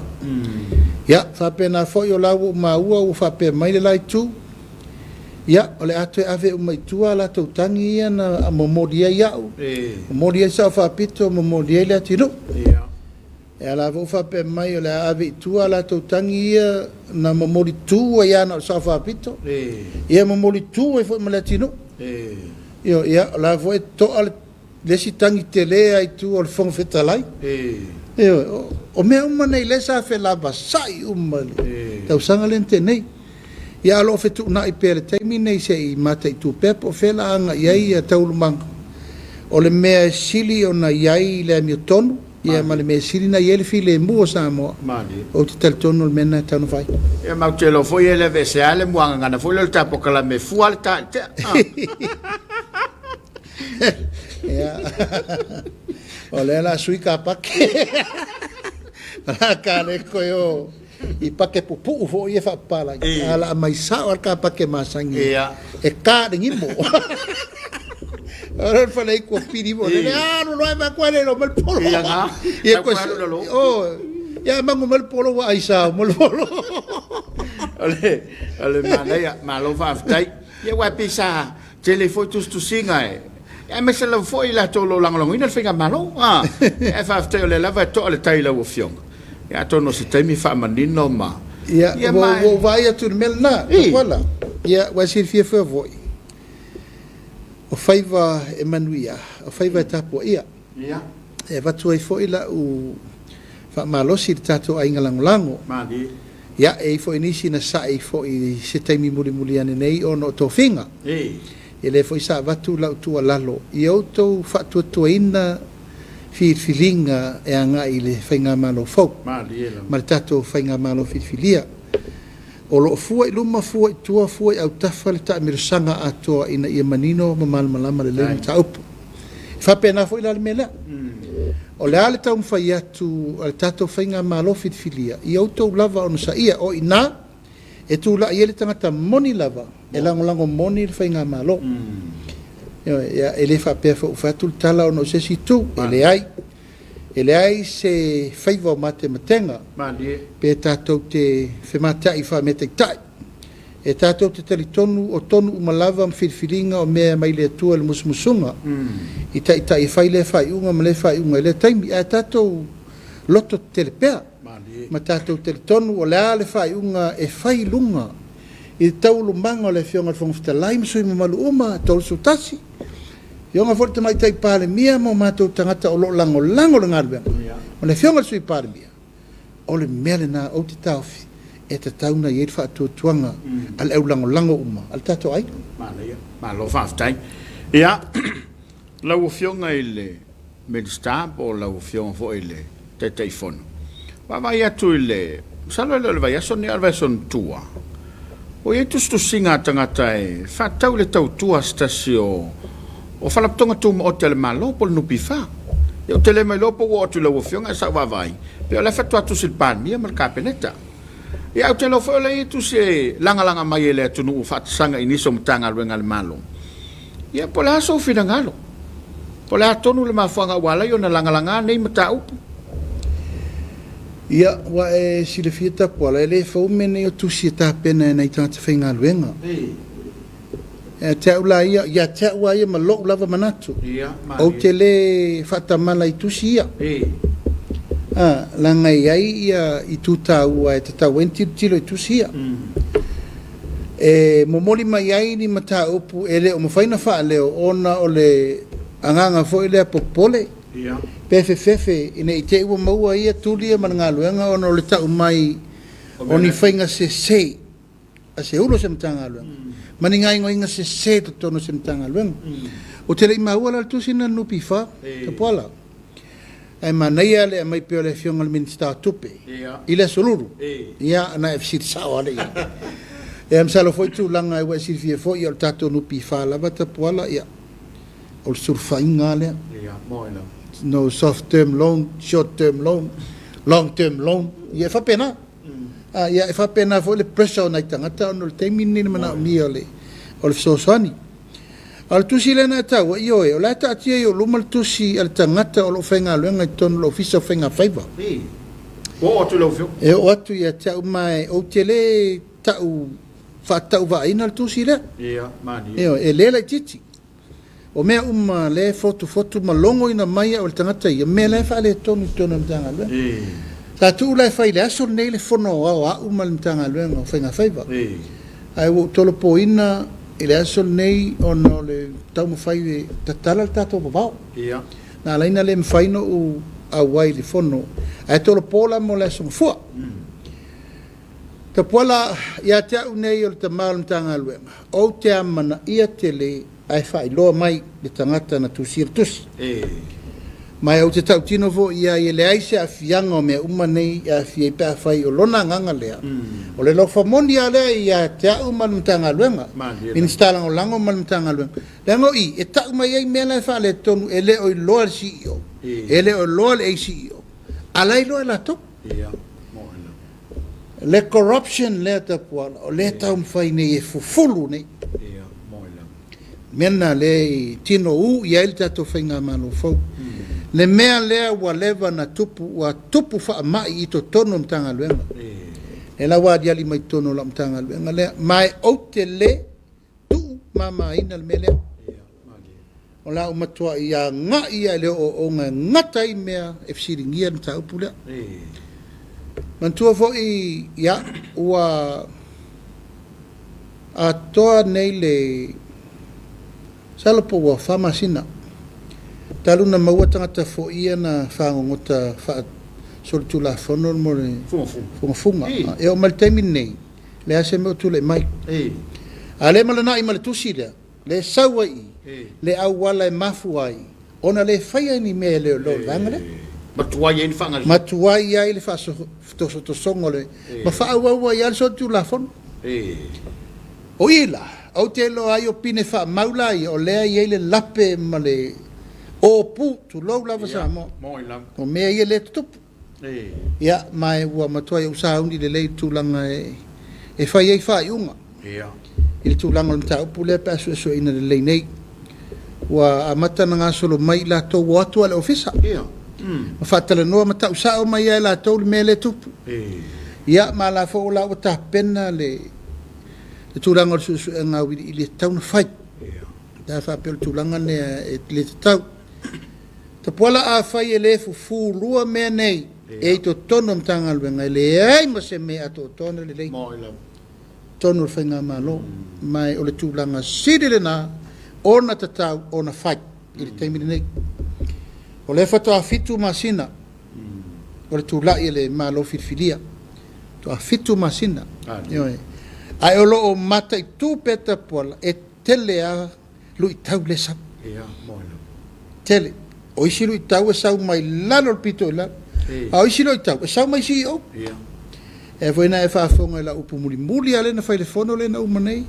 Ia, faapena foi o la ua ou maua ua faapea mai le la itu, ia, o le a toe ave uma i tua a latou tagi ia na momoli ai au, momoli ai le Sao Faapito, momoli ai Leatinuu. E ala foi faapea mai o le a ave i tua a latou tagi ia na momoli tu ai lava na o le Sao Faapito, ia momoli tu ai foi ma Leatinuu. Ia, o la foi e toa le le isi tagi tele lava i tua o le Fofoga Fetalai. Ioe, o mea uma nei lea sa felavasai uma i le tausaga lea na tea nei. Ia a o lo o fetuunai pea i le taimi nei se i mataitu pea po o fea la agai i ai taualumaga. O le mea e sili ona i ai le amiotonu, ia ma le mea sili ona i ai le filemu o Samoa, ou te talitonu o le mea lena e tatau ona fai. Ia ma ou te iloa foi e le aveesea lava le muagagana foi lea o le ta polokalame e fua lava le ta i le tea. Ia. O lea la sui ka pake. O la ka le koe o i pake pupu'u foi ia faapapalagi. A la aumai sao lava le ka pake masani. E ka le gimo. O le fale i kua pili mo le alu loa e vaku le lo mal polo. Ia nga. Ia ko o ia mangu mal polo wa ai sao mal polo. O le manaia, malo faafetai. Ia aua e pei sa Tele foi tusitusiga e aemaise lava foi i latou o lo o lagolagoina le Faigamalo. Ae faafetai o lea lava e toa le tai i lau Afioga. Ia atonu o se taimi faamanino ma... Ia, ua ou vaai atu i le mea lena, Tapuala. Ia, ua e silafia foi foi, o faiva e manuia, o faiva e tapuaia. Ia. E avatu ai foi lau faamalosi i le tatou aiga lagolago. Malie. Ia, e i ai foi nisi na sa'i foi i se taimi mulimuli ane nei ona o tofiga. Ia lea foi sa avatu lau tuualalo ia outou faatuatuaina filifiliga e agai i le Faigamalo fou Malie lava. ma le tatou Faigamalo filifilia. O lo o fua i luma, fua i tua, fua i autafa le taamilosaga atoa ina ia manino ma malamalama lelei le mataupu. E faapena foi la le mea lea. O le a le taumafai atu a le tatou Faigamalo filifilia, ia outou lava onosaia, o i ina e tulai ai le tagata moni lava e lagolago moni le Faigamalo. Ioe, ia, e le faapea foi ua fai atu le tala ona o se isi itu, e leai. E leai se faiva o matematega pe tatou te femata'i faameataitai. E tatou te talitonu o tonu uma lava ma filifiliga o mea e aumai le Atua i le musumusuga i taitai e fai lea faaiuga ma lea faaiuga i lea taimi. Ae tatou loto tetele pea ma tatou talitonu o le a le faaiuga e fai i luga i le taualumaga o le Afioga i le Fofoga Fetalai ma sui usufono mamalu uma e 31. Afioga foi le Tamaitai Palemia ma o matou tagata o lo o lagolago le galuega ma le Afioga i le Sui Palemia, o le mea lena ou te taofi e tatau ona i ai le faatuatuaga a le au lagolago uma a le tatou aiga. Manaia. Malo faafetai. Ia, lau Afioga i le Minisita po o lau Afioga foi i le Taitaifono, vaavaai atu i le, masalo e le o le vaiaso lenei a o le vaiaso na tua, ua i ai tusitusiga a tagata e faatatau i le tautua a se tasi o o Faalapotopotoga Tumaoti a le Malo po o le NPF. Ia ou te le mailoa po ua oo atu i lau Afioga ae sa ou vaavaai, pei o la e faatoa tusi i le Palemia ma le Kapeneta. Ia ae ou te iloa foi o la e i ai tusi e lagalaga mai e le atunuu faatasaga i nisi o Matagaluega a le Malo. Ia po o le a sou finagalo? Po o le a tonu le mafuaaga ua ala ai ona lagalaga nei mataupu? Ia, ua e silafia Tapuala, e le fou mea nei o tusi e tapena e nai tagata faigaluega. Ia te au la ia, ia te au lava ia ma lou lava manatu, ou te le faatamala i tusi ia. A, leaga e i ai ia itu taua e tatau ai ona tilotilo i tusi ia. E momoli mai ai ni mataupu e le o mafai ona faaleo ona o le agaga foi lea popole pe fefefe ina ne i te i ua maua ia tuli ia ma le galuega ona o le tau mai o ni faiga sese a se ulu o se Matagaluega ma ni gaoioiga sese i totonu o se Matagaluega. Ou te le i maua la le tusi lena a le NPF, Tapuala. Ae manaia le aumai pea o le Afioga i le Minisita o Tupe i le Aso Lulu, ia ona e fesili sao lava lea i ai. Ia masalo foi tulaga ua e silafia foi o le tatou NPF lava Tapuala ia o le sulufaiga lava lea. Ia, moe lava. No soft term loan, short term loan, long term loan, ia e faapena. Ah, ia e faapena foi le pressure o nai tagata ona o le taimi lenei le manaomia o le o le fesoasoani. A o le tusi lea na e taua, ioe, o la e taatia i ou luma le tusi a le tagata o lo o faigaluega i totonu o le Ofisa o Faigafaiva. Ii. Ua oo atu i lau Afioga. E oo atu ia te au ma ou te le tau faatauvaaina le tusi lea. Ia, malie. Ioe, e le laitiiti. O mea uma lea e fotufotu ma logoina mai au e le tagata ia, mea la e faaletonu i totonu o le Matagaluega. Ii. Sa tuu la e fai i le aso lenei le fono aoao a au ma le Matagaluega o Faigafaiva. Ii. Ae ua ou tolopoina i le aso lenei ona o le taumafai e tatala le tatou vavao. Ia. Na ala ai ona le mafai ona ou auai i le fono, ae tolopo la mo le aso Gafua. Tapuala, ia te au nei o le tama o le Matagaluega, ou te amanaia tele ae faailoa mai le tagata na tusia le tusi. Ma ou te tautino foi i ai e leai se aafiaga o mea uma nei e aafia ai pe afai o lona agaga lea, o le alofa moni lava lea ia te au ma le Matagaluega, Minisita Lagolago ma le Matagaluega. Leaga o i, e tau mai ai mea la e faaletonu e le o iloa e le CEO, e le o iloa e le ACEO, a o la e iloa e latou. Le corruption lea Tapuala, o lea e taumafai nei e fufulu nei. Mea lena lea e tino u i ai le tatou faigamalo fou. Le mea lea ua leva na tupu, ua tupu faamai i totonu o Matagaluega. Lea la ua aliali mai totonu o lau Matagaluega lea. Ma e ou te le tuu mamaina le mea lea. O le a ou matuai agai lava i le ooooga e gata ai mea e fesiligia le mataupu lea. Manatua foi, ia, ua atoa nei le masalo po ua fa masina talu ona maua tagata foi ia na fagogota faasolitulafono mo le fugafuga. E oo mai i le taimi lenei, leai se mea o tulai mai. A o lea e malanai ma le tusi lea, lea e sau ai i i le auala e mafua ai ona le faia ni mea e leoleo o le vaega lea. Ma tuai ai le faagaioiga. Ma tuai ai le faatosotosoga o le ma faaauau ai lava le solitulafono. O i la, ou te iloa ai o pine faamau la ia o lea e i ai le lape ma le opu, tulou lava Samoa. O mea ia lea e tutupu. Ia, ma ua matuai ou sauni lelei i le tulaga e fai ai faaiuga i le tulaga o le mataupu lea pe a suesueina lelei nei. Ua amata ona gasolo mai i latou ua o atu lava i le ofisa ma faatalanoa ma tau sao mai lava e latou le mea lea e tupu. Ia, ma o la foi ua tapena le tulaga o le suesuega auiliili e tatau ona fai. Pe a faapea o le tulaga lea e le tatau. Tapuala afai e le fufulua mea nei e i totonu o Matagaluega e leai ma se mea e atoatoa ona lelei totonu o le Faigamalo ma o le tulaga sili lena ona tatau ona fai i le taimi lenei. O lea faatoa 7 masina o le tulai a le Malo filifilia, faatoa 7 masina. Ioe. Ae o lo o mataitu pea Tapuala e tele lava luitau lea e sau. Tele. O isi luitau e sau mai lalo o le pito i lalo. A o isi luitau e sau mai CEO. E foi na e faafofoga i lau upu mulimuli lava lea na fai i le fono lea na uma nei.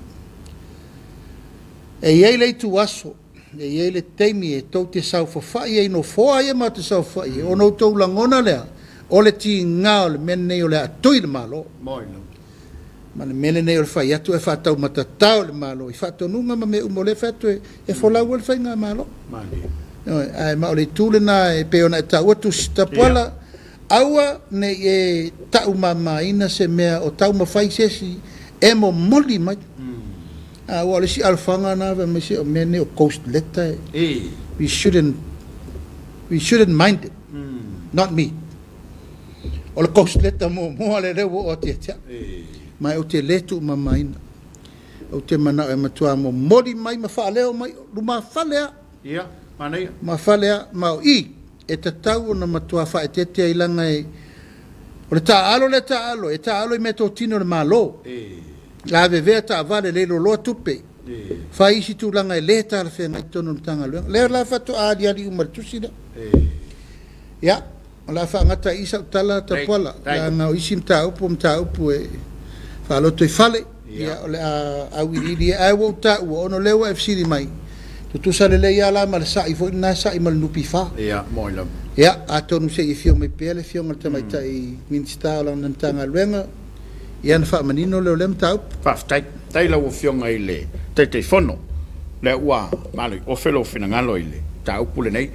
E i ai le itu aso, e i ai le taimi e tou te saofafai ai i nofoa ia matou te saofafai ai, ona outou lagona lea, o le tiga o le mea lenei o le a tui le Malo. Ma le mea lenei o le fai atu ae faataumatatao le Malo i faatonuga ma mea uma o lea e fai atu e folau ai le faigamalo. Ae ma o le itu lena e pei ona e taua Tusi Tapuala, aua ne i e taumamaina se mea o taumafai se isi e momoli mai. Aua o le isi alofaga lena fai mai se o mea nei o ghost letter, we shouldn't, we shouldn't mind it, not me. O le ghost letter muamua lea lea ua oo atu ia te au. Ma ou te le tuumamaina. Ou te manao e matua momoli mai ma faaleo mai lumafale a. Ia, manaia. Lumafale a, ma o i e tatau ona matua faaeteete ai leaga e o le taaalo lea taaalo, e taaalo i meatotino a le Malo. Lavevea taavale, le loloa tupe. Fai isi tulaga e le talafeagai i totonu o le Matagaluega. Lea la faatoa aliali uma i le tusi lea. Ia, o le a faagata ai i i sau tala Tapuala, leaga o isi mataupu o mataupu e faaloto i fale. Ia, o le a auiliili ai. Ae ua ou taua, ona o lea ua e fesili mai, tutusa lelei lava la ma le sa'i foi lena e sa'i ma le NPF. Ia, moni lava. Ia, atonu se i afio mai pea le Afioga i le Tamaitai Minisita o lana Matagaluega, ia ona faamanino lea o lea mataupu. Faafetai. Faafetai i lau Afioga i le Taitaifono. O lea ua maluiofe lou finagalo i le mataupu lenei.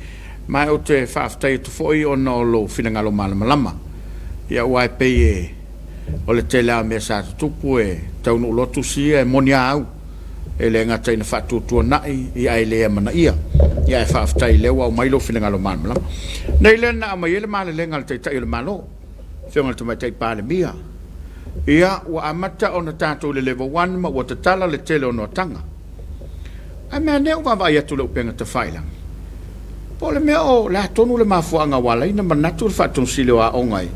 Ma ou te faafetai atu foi ona o lou finagalo malamalama. Ia aua e pei e, o le tele lava o mea sa tutupu e taunuu loa tusi ia e moni a au, e le gata ina faatuatuanai ia ae le amanaia. Ia ae faafetai o lea ua aumai lou finagalo malamalama. Nei lea na aumai ai le malelega a le Taitai o le Malo, Afioga i le Tamaitai Palemia. Ia, ua amata ona tatou i le level 1 ma ua tatala le tele o noataga. Ae meaane ua vaavaai atu i le upega tafailagi, po o le mea o le a tonu le mafuaaga ua ala ai ona manatu le Faatonusili o Aoga e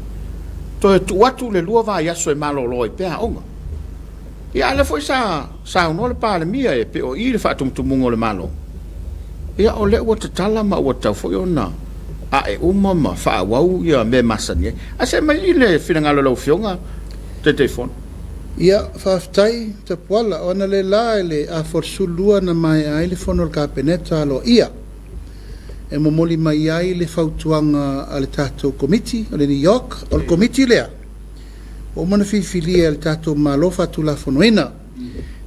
toe tuu atu le 2 vaiaso e malolo ai pea aoga. Ia a o lea foi sa saunoa le Palemia e pei o i le faatumutumuga o le Malo, ia o lea ua tatala ma ua tatau foi ona ae uma ma faaauau ia mea e masani ai. Ae se i aumai i le finagalo o lau Afioga, Taitaifono. Ia, faafetai Tapuala. O analeila i le afa o le 12 na maea ai le fono a le Kapeneta aloaia e momoli mai ai le fautuaga a le tatou Komiti o le NEOC. O le Komiti lea ua uma ona filifilia e le tatou Malo faatulafonoina.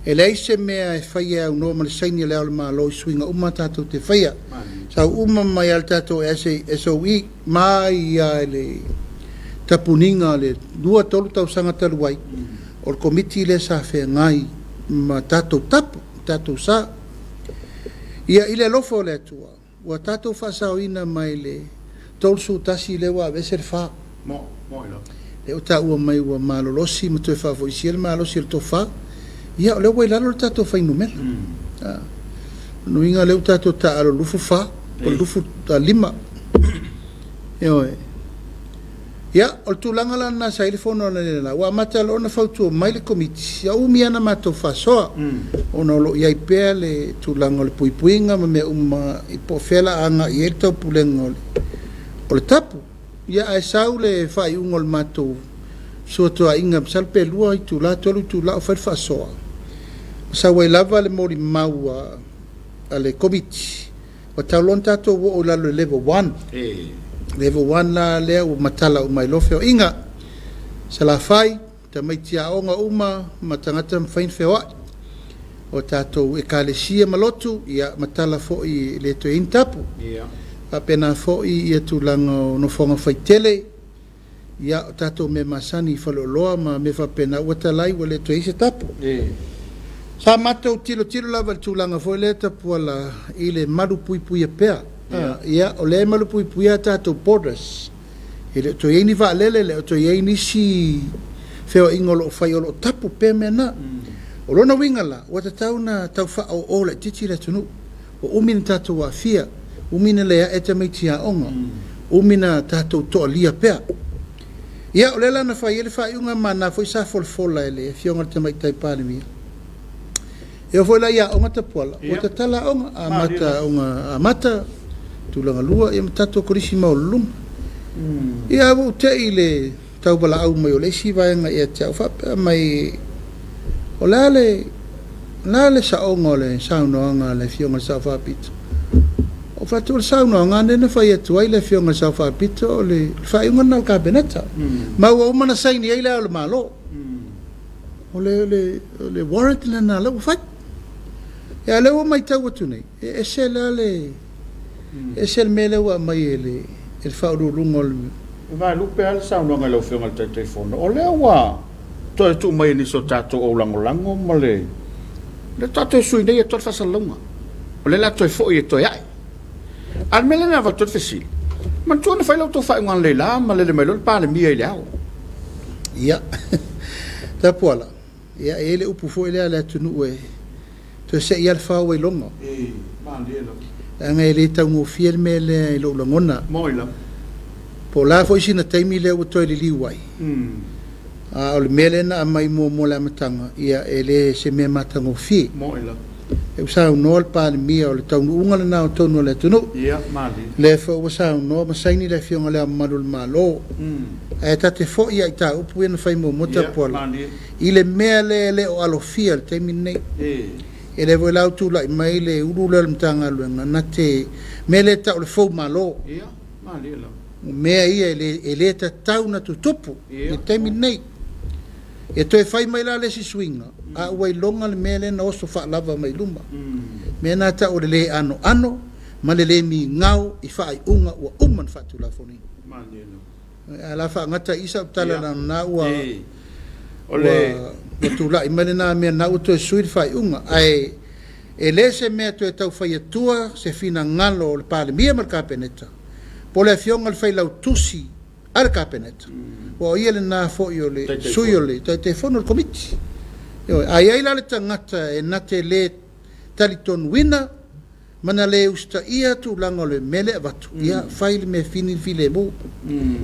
E leai se mea e faia e aunoa ma le saini a Le Ao o le Malo i suiga uma tatou te faia. Sau uma mai lava le tatou SOE mai lava i le tapuniga o le 2, 3 tausaga talu ai, o le Komiti lea sa feagai ma tatou tapu, tatou sa. Ia, i le alofa o le Atua, ua tatou faasaoina mai le 31 lea ua aveese le 4. Lea ua taua mai ua malolosi ma toe faafoisia le malosi o le tofa. Ia, o lea ua i lalo le tatou fuainumera. O lona uiga o lea ua tatou taaalo i le 24 po o le 25. Ioe. Ia, o le tulaga la lena sa i ai le fono analeila, ua amata loa ona fautua mai le Komiti, ia umi lava ona matou faasoa, ona o lo o i ai pea le tulaga o le puipuiga ma mea uma po o fea o le a agai i ai le taupulega o le tapu. Ia, ae sau le faaiuga o le matou fesuatuaiga, masalo pe 2 itula, 3 itula o fai le faasoa, ma sau ai lava le molimau a le Komiti, Ua tatau loa ona tatou oo i lalo i le level 1. Level 1 la lea ua matala uma ai loa feoaiga. Salafai, tamaiti aoga uma ma tagata mafai ona feoai. O tatou ekalesia ma lotu, ia matala foi e le toe i ai ni tapu. Faapena foi ia tulaga o nofoaga faitele. Ia, o tatou mea masani i faleoloa ma mea faapena, ua talai ua le toe i ai se tapu. Sa matou tilotilo lava i le tulaga foi lea Tapuala i le malupuipuia pea. Ia, o lea e malupuipuia a tatou borders. E le o toe i ai ni vaalele, e le o toe i ai nisi feoaiga o lo o fai o lo o tapu pea mea na. O lona uiga la, ua tatau ona tau faaoo laitiiti le atunuu. Ua umi na tatou aafia, umi na leai tamaiti aoga, umi na tatou toalia pea. Ia, o lea la na fai ai le faaiuga ma na foi sa folafola e le Afioga i le Tamaitai Palemia. E oo foi la i aoga Tapuala, ua tatala aoga, amata aoga amata, tulaga lua, ia ma tatou kolisi maualuluga. Ia, ae ua ou te i le tauvalaau mai o le isi vaega ia te au faapea mai, o le a le, o le a le saoga o le saunoaga a le Afioga i le Sao Faapito? Ou fai atu, o le saunoaga lea na fai atu ai le Afioga i le Sao Faapito, o le faaiuga lena a le Kapeneta. Ma ua uma ona saini ai Le Ao o le Malo. O le, le, le warrant lena lea ua fai. Ia, a o lea ua matau atu nei, e ese la le, ese le mea lea ua aumai e le Faauluuluga o le. E vaelupe lava le saunoaga i lau Afioga i le Taitaifono, o lea ua toe tuu mai e nisi o tatou aulagolago ma le lea faatoa toe sui nei atu lava le faasalalauga, o lea o le a toe foi e toe ae. A o le mea lea na avatu ai le fesili, manatua na fai la outou faaiuga analeila ma lele mai loa le Palemia i le ao. Ia, Tapuala, ia e i ai le upu foi lea a le atunuu e toe sei lava le fao ua iloga. Leaga e le taugofie le mea lea i lou lagona. Po o le a foi sina taimi lea ua toe liliu ai, a o le mea lea na aumai muamua i le amataga, ia e le se mea matagofie. Ua saunoa le Palemia o le taunuuga lena o tonu a le atunuu. Ia, malie. Lea foi ua saunoa ma saini le Afioga i Le Ao Mamalu o le Malo. Ae ta te foi lava i taupu ia na fai muamua Tapuala i le mea lea e le o alofia i le taimi lenei. E le foi la ua tulai mai le ulu lea o le Matagaluega na te mea lea e tau o le fou malo. Ia, malie lava. O mea ia e le tatau ona tutupu i le taimi lenei. E toe fai mai la le isi suiga, a ua iloga le mea lea na oso faalava mai luma. Mea na tau o le le anoano ma le le migao i faaiuga ua uma ona faatulafonoina. Ae la faagata i i sau tala leaga na ua ua tulai mai lena mea na ua toe sui le faaiuga. Ae e le se mea toe tau fai atua se finagalo o le Palemia ma le Kapeneta po o le Afioga i le Failautusi a le Kapeneta, aua o ia lena foi o le sui o le Taitaifono o le Komiti. Ioe, a i ai la le tagata e na te le talitonuina ma na le usitaia tulaga o le mea lea e avatu, ia fai le mea fini le filemu.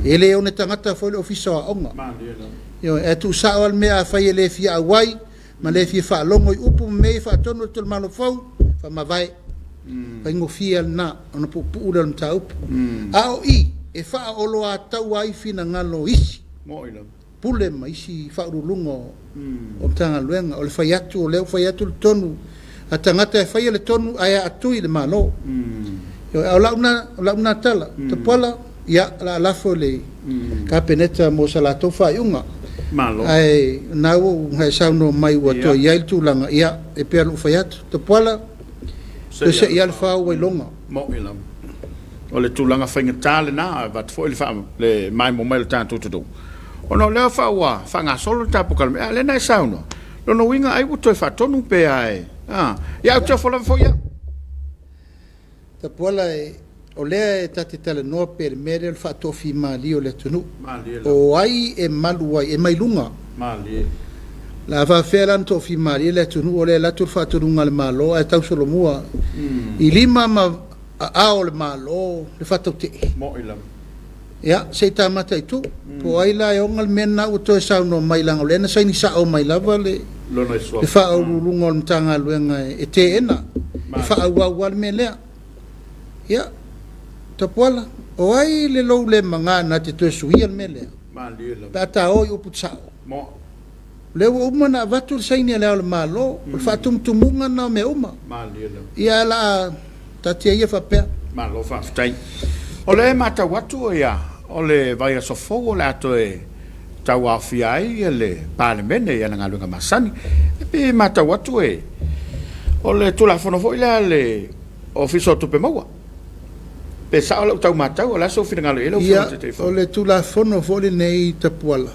E le one tagata foi le Ofisa o Aoga. Ioe, ae tuusao lava le mea afai e le fia auai ma le fia faalogo i upu ma mea ia faatonu e le Tolumalofou, faamavae. Faigofie lava lena ona puupuu lea o le mataupu. A o i e faaoloataua ai finagalo o isi Pule ma isi faauluuluga o Matagaluega, o le fai atu, o lea ua fai atu le tonu a tagata e faia le tonu ae aatui i le Malo. Ioe, a o lau na, o lau na tala, Tapuala, ia, o le a lafo i le Kapeneta mo sa latou faaiuga. Malo. Ae o lena ua ou e saunoa mai ua toe i ai le tulaga, ia, e pei ona ou fai atu, Tapuala, toe sei lava le fao ua iloga. Moni lava. O le tulaga faigata lena, e avatu foi le faa, le maimoa mai o le tatou atunuu, ona o lea fa ua faagasolo le tatou polokalame, a o lea na e saunoa, lona uiga ai ua toe faatonu pe a e, a, ia ou te ofo lava foi au. Tapuala e, o lea e ta te talanoa pea i le mea lea o le faatofimalie o le atunuu. O ai e malu ai? E mai luga. O le a faafefea la ona tofimalie le atunuu o lea e alu atu le faatonuga a le Malo ae tausolomua i lima ma aao o le Malo le faatautee. Ia, se i ta mataitu, po o ai la e ona le mea lena ua toe saunoa mai leaga o lea na saini sao mai lava le Faauluuluga o le Matagaluega e teena, e faaauau lava le mea lea. Ia, Tapuala, o ai le lou le maga na te toe suia le mea lea? Pe a ta o i upu sao. O lea ua uma ona avatu le saini a Le Ao o le Malo, o le faatumutumuga lena o mea uma. Ia, ae o le a taatia ia faapea. Malo faafetai. O lea e matau atu ia, o le vaiaso fou o le a toe tauaofia ai le Palemene i ana galuega masani. E pei e matau atu e, o le Tulafono foi lea a le Ofisa o Tupe Maua. Pe sao lau tau matau, o le a sou finagalo i ai lau Afioga i le Taitaifono? Ia, o le Tulafono foi lenei Tapuala,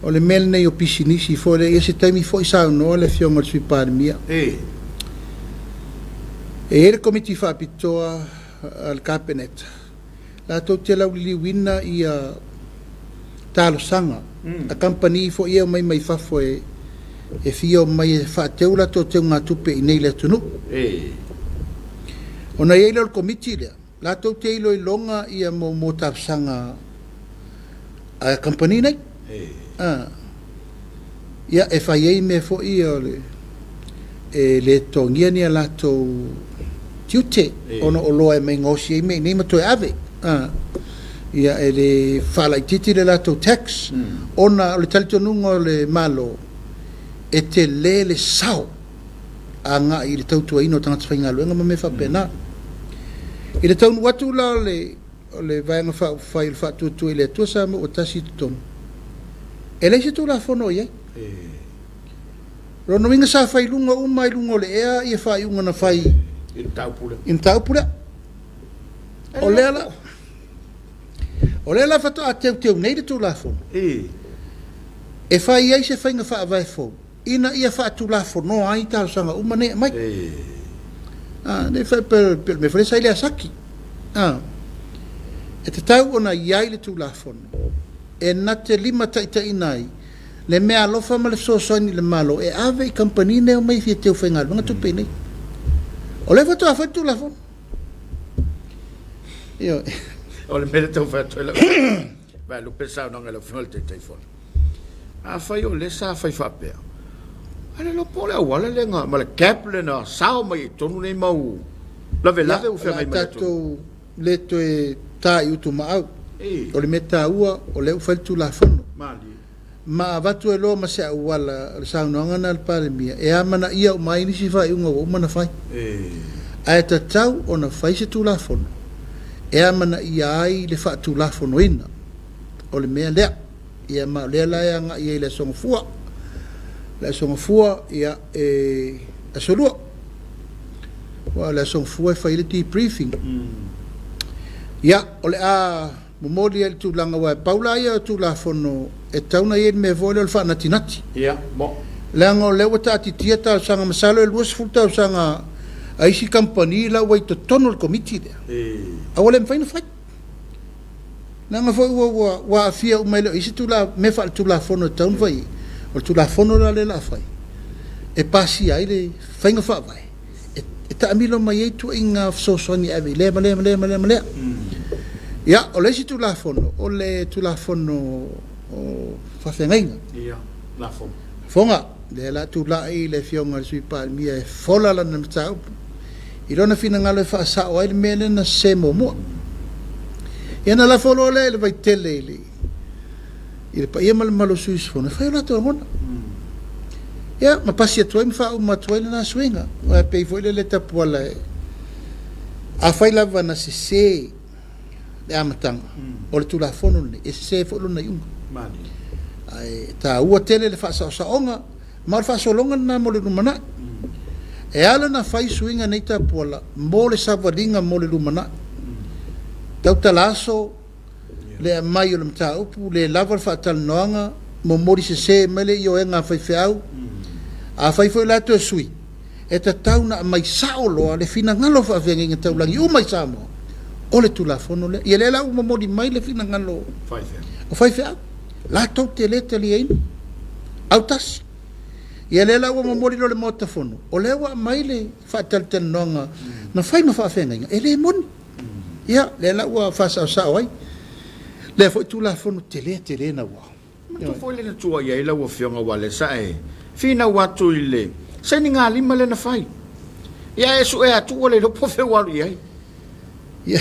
o le mea lenei o pisinisi foi lea, ia se taimi foi saunoa le Afioga i le Sui Palemia. E i ai le Komiti Faapitoa a le Kapeneta, latou te lauliliuina ia talosaga a kamupani foi ia e omai mai fafo e fia omai e faateu latou teugatupe i inei i le atunuu. Ona i ai lea o le Komiti lea, latou te iloiloga ia mo talosaga a kamupani nei. Ia, e fai ai mea foi ia o le, e le totogia ni a latou tiute ona o oloa e aumai gaosi ai mea i inei ma toe ave. Ia, e le faalaitiiti le latou tax ona o le talitonuga o le Malo, e tele le sao agai i le tautuaina o tagata faigaluega ma mea faapena. I le taunuu atu la o le O le Vaega Faaupufai o le Faatuatua i le Atua Samoa ua Tasi i totonu, e leai se Tulafono o i ai. O lona uiga sa fai luga uma i luga o le ea ia faaiuga na fai i le mataupu lea. I le mataupu lea. O lea la, o lea la faatoa teuteu nei le Tulafono e fai ai se faiga faavae fou. ina ia faatulafonoa ai talosaga uma nei e aumai. A, nei fai pe pe le mea foi lea sa i le Asaki. A, e tatau ona i ai le Tulafono e na te limataitaiina ai le meaalofa ma le fesoasoani i le Malo e ave i kamupani nei e omai e fia teu faigaluega tupe i inei. O lea faatoa fai le Tulafono. Ioe. O le mea lea e taumafai atu ai lau vaelupe le saunoaga i lau Afioga i le Taitaifono. Afai o lea sa fai faapea, A le iloa po o le auala lea na, ma le gap lea na sao mai ai i totonu nei mau lavelave Ia, ua o le a feagai ma le atunuu. tatou le toe ta i utumaau. Ii. O le mea taua, o lea ua fai le Tulafono. Malie. Ma avatu ai loa ma se auala, o le saunoaga lena a le Palemia, e amanaia uma ai nisi faaiuga ua uma ona fai. Ae tatau ona fai se Tulafono e amanaia ai le faatulafonoina o le mea lea. Ia ma o lea la e agai ai i le Aso Gafua. Le Aso Gafua, ia, e Aso Lua. Aua o le Aso Gafua e fai ai le debriefing. Ia, o le a momoli ai le tulaga, aua e pau la ia o Tulafono e tatau ona i ai le mea foi lea o le faanatinati. Ia, mo. Leaga o lea ua taatitia talosaga, masalo e 20 tausaga a isi kamupani la ua i totonu o le Komiti lea, a ua le mafai ona fai. Leaga foi ua, ua, ua aafia uma e le o i ai se tula, mea faaletulafono e tatau ona fai i ai. O le Tulafono la lea o le a fai, e pasia ai le faiga faavae e, e taamilo mai ai ituaiga fesoasoani e ave i lea ma lea ma lea ma lea ma lea. Ia, o le isi Tulafono, o le Tulafono o Faafeagaiga. Ia, lafoga. Lafoga, lea o le a tulai le Afioga i le Sui Palemia e fola lana mataupu i lona finagalo e faasao ai le mea lea na sese muamua. Ia ona lafo loa lea i le vaitele i le, i le paia ma le mamalu o sui usufono e fai o latou lagona. Ia, ma pasi atu ai ma faauma atu ai lena suiga. Aua e pei foi lele Tapuala e, afai lava na sese le amataga o le Tulafono lenei, e sese foi lona iuga. Ae taua tele le faasaosaoga ma o le faasologa lena mo le lumanai. E ala ona fai suiga nei Tapuala mo le savaliga mo le lumanai. Tautala aso le aumai o le mataupu, le lava le faatalanoaga, momoli sese mai le ioega a faifeau. Afai foi la toe sui, e tatau ona aumai sao loa le finagalo o faafeagaiga taulagi uma i Samoa o le Tulafono lea. Ia lea la ua momoli mai le finagalo o faifeau, latou te le taliaina, autasi. Ia lea la ua momoli loa i le Maota Fono, o lea ua aumai le faatalatalanoaga na fai ma faafeagaiga, e le moni. Ia, lea la ua faasaosao ai lea foi Tulafono tele tele naua. Matou foi lea na tua i ai lau Afioga aua lea sa e finau atu i le sainigalima lea na fai. Ia a e sue atu ua le iloa po o fea ua alu i ai. Ia,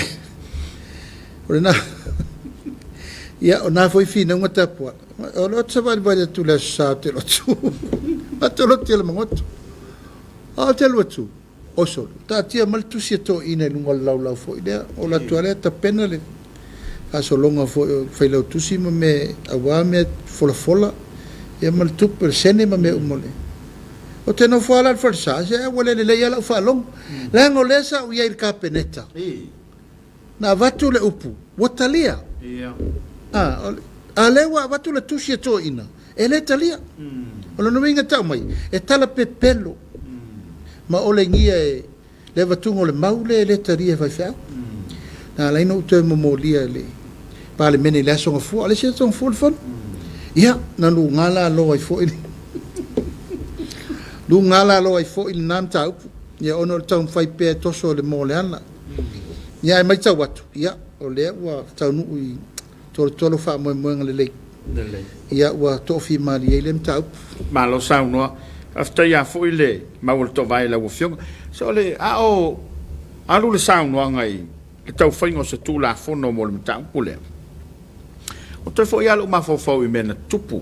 o lena, ia, o na foi finauga tapuai. O le ota savalivali atu i le Aso Sa ou te alu atu, matou lotu i Alamagoto. A ou te alu atu, Oi sole, taatia mai le tusi a toeaiina i luga o le laulau foi lea. O alu atu lava lea tapena le faasologa foi o failautusi ma mea aua mea folafola ia ma le tupe o le sene ma mea uma o le. Ou te nofo lava la i le falesa, se ua le lelei lava lau faalogo. Leaga o lea sa ou i ai i le Kapeneta. Na avatu le upu, ua talia. A, a lea ua avatu le tusi a toeaiina, e le talia. O lona uiga e tau mai, e tala pepelo ma olegia e le avatuga o le mau lea e le talia e faifeau. Na ala ai ona ou toe momolia i le Palemene i le Aso Gafua. O le isi Aso Gafua le fono. Ia, na luga lalo ai foi luga lalo ai foi lena mataupu. Ia, ona o le taumafai pea e toso le moa o le ala. Ia, ae matau atu, ia, o lea ua taunuu i tolotolo faamoemoega lelei. Lelei. Ia, ua toafimalie ai lea mataupu. Malo saunoa. Faafetai lava foi le mau o le toovae i lau Afioga. So o le a o alu le saunoaga i le tau faiga o se Tulafono mo le mataupu lea, Ua toe foi lava lou mafaufau i mea na tutupu.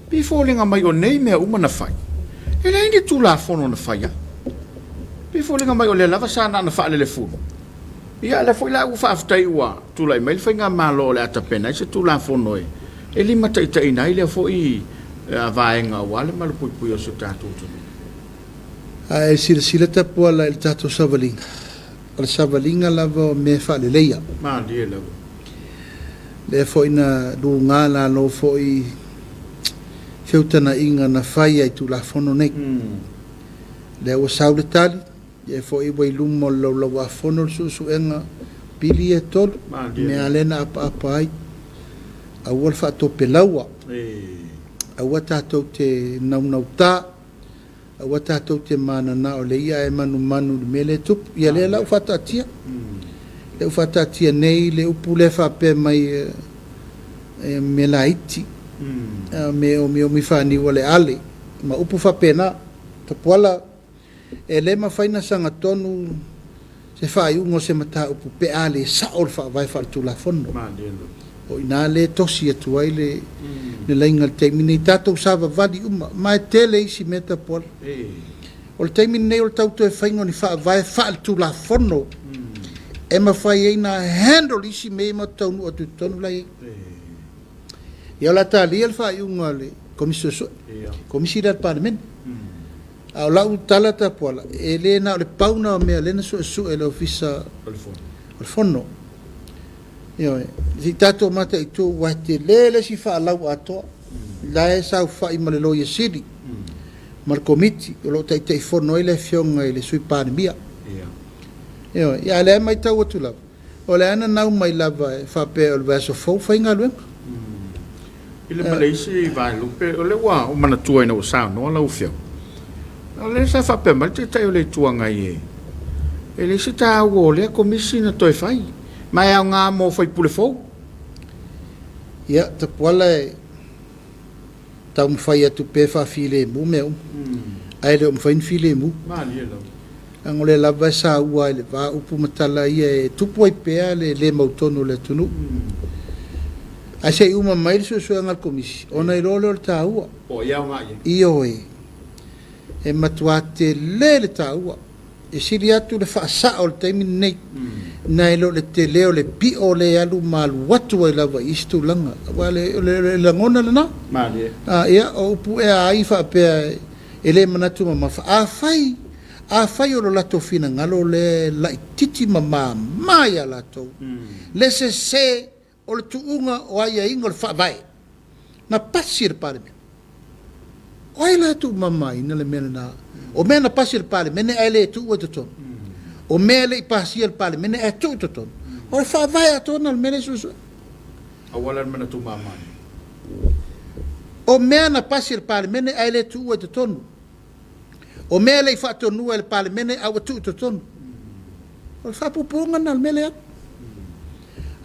Pei e foliga mai o nei mea uma na fai, e leai ni Tulafono na fai ai. Pei e foliga mai o lea lava sa na ona faalelefulu. Ia, lea foi la ua faafetai ua tulai mai le faigamalo o le a tapena ai se Tulafono e limataitaiina ai lea foi vaega aua le malupuipuia o si o tatou atunuu. A e silasila Tapuala i le tatou savaliga, O le savaliga lava o mea faaleleia. Malie lava. Lea foi na luga lalo foi feutanaiga na faia i Tulafono nei. Lea ua sau le tali, lea foi ua i luma o le Laulau-a-Fono le suesuega pili ia e tolu, mea lea na apaapa ai, aua le faatopelaua, aua tatou te naunauta, Aua tatou te mananao i le ia ae manumanu i le mea lea e tupu. Ia lea la ua faataatia. Lea ua faataatia nei le upu lea faapea mai e mea laiti, a me omiomi faaniu a le ale. ma upu faapena. Tapuala, e le mafai ona sagatonu se faaiuga o se mataupu pe a le sao le faavae faaletulafono. O i ina lea e tosi atu ai le laina i le taimi nei. Tatou savavali uma, ma e tele isi mea Tapuala. O le taimi lenei o le tau toe faiga o ni faavae faaletulafono e mafai ai ona handle isi mea ia matou te taunuu atu i totonu la e i ai. Ia o le a talia le faaiuga a le Komisi Suesue, Komisi lea a le Palemene. A o lau tala Tapuala, e le na o le pau lena o mea lea na suesue e le Ofisa o le Fono. Ioe, se i tatou mataitu aua e tele le isi faalau atoa la e saofai ma le Loia Sili ma le Komiti o lo o Taitaifono ai le Afioga i le Sui Palemia. Ioe, ia a o lea e matau atu lava, o lea e nanau mai lava e faapea o le vaiaso fou faigaluega. I le ma le isi vaelupe, o lea ua ou manatua ina ua saunoa lau Afioga, o lea sa faapea mai le Taitai o le Itu Agai e e leai se taua o lea Komisi na toe fai, ma e aoga mo sui usufono fou. Ia, Tapuala e taumafai atu pea e faafilemu mea uma, ae le o mafai ona filemu. Leaga o lea lava e saua ai i le va upu ma tala ia e tupu ai pea le le mautonu o le atunuu. Ae se i uma mai le suesuega a le Komisi ona iloa lea o le taua. Ioe, e matua tele le taua. E sili atu le faasao i le taimi lenei nai lo le tele o le pio lea e alu ma alu atu ai lava i isi tulaga. Aua o le lagona lena. Ia, o upu ea a ai faapea e le manatu mamafa? Afai, afai o lo latou finagalo lea e laitiiti ma mama ia latou le sese o le tuuga o aiaiga o le Faavae na pasi e le Palemene. O ai la e tuumamaina le mea lena? O mea na pasi e le Palemene ae le tuua i totonu. O mea e le i pasia e le Palemene ae tuu i totonu. O le Faavae atoa lena o le mea lea e suesue. Auala le manatu mama. O mea na pasi e le Palemene ae le tuua i totonu. O mea e le i faatonua e le Palemene a ua tuu i totonu. O le faapuupuuga lena o le mea lea.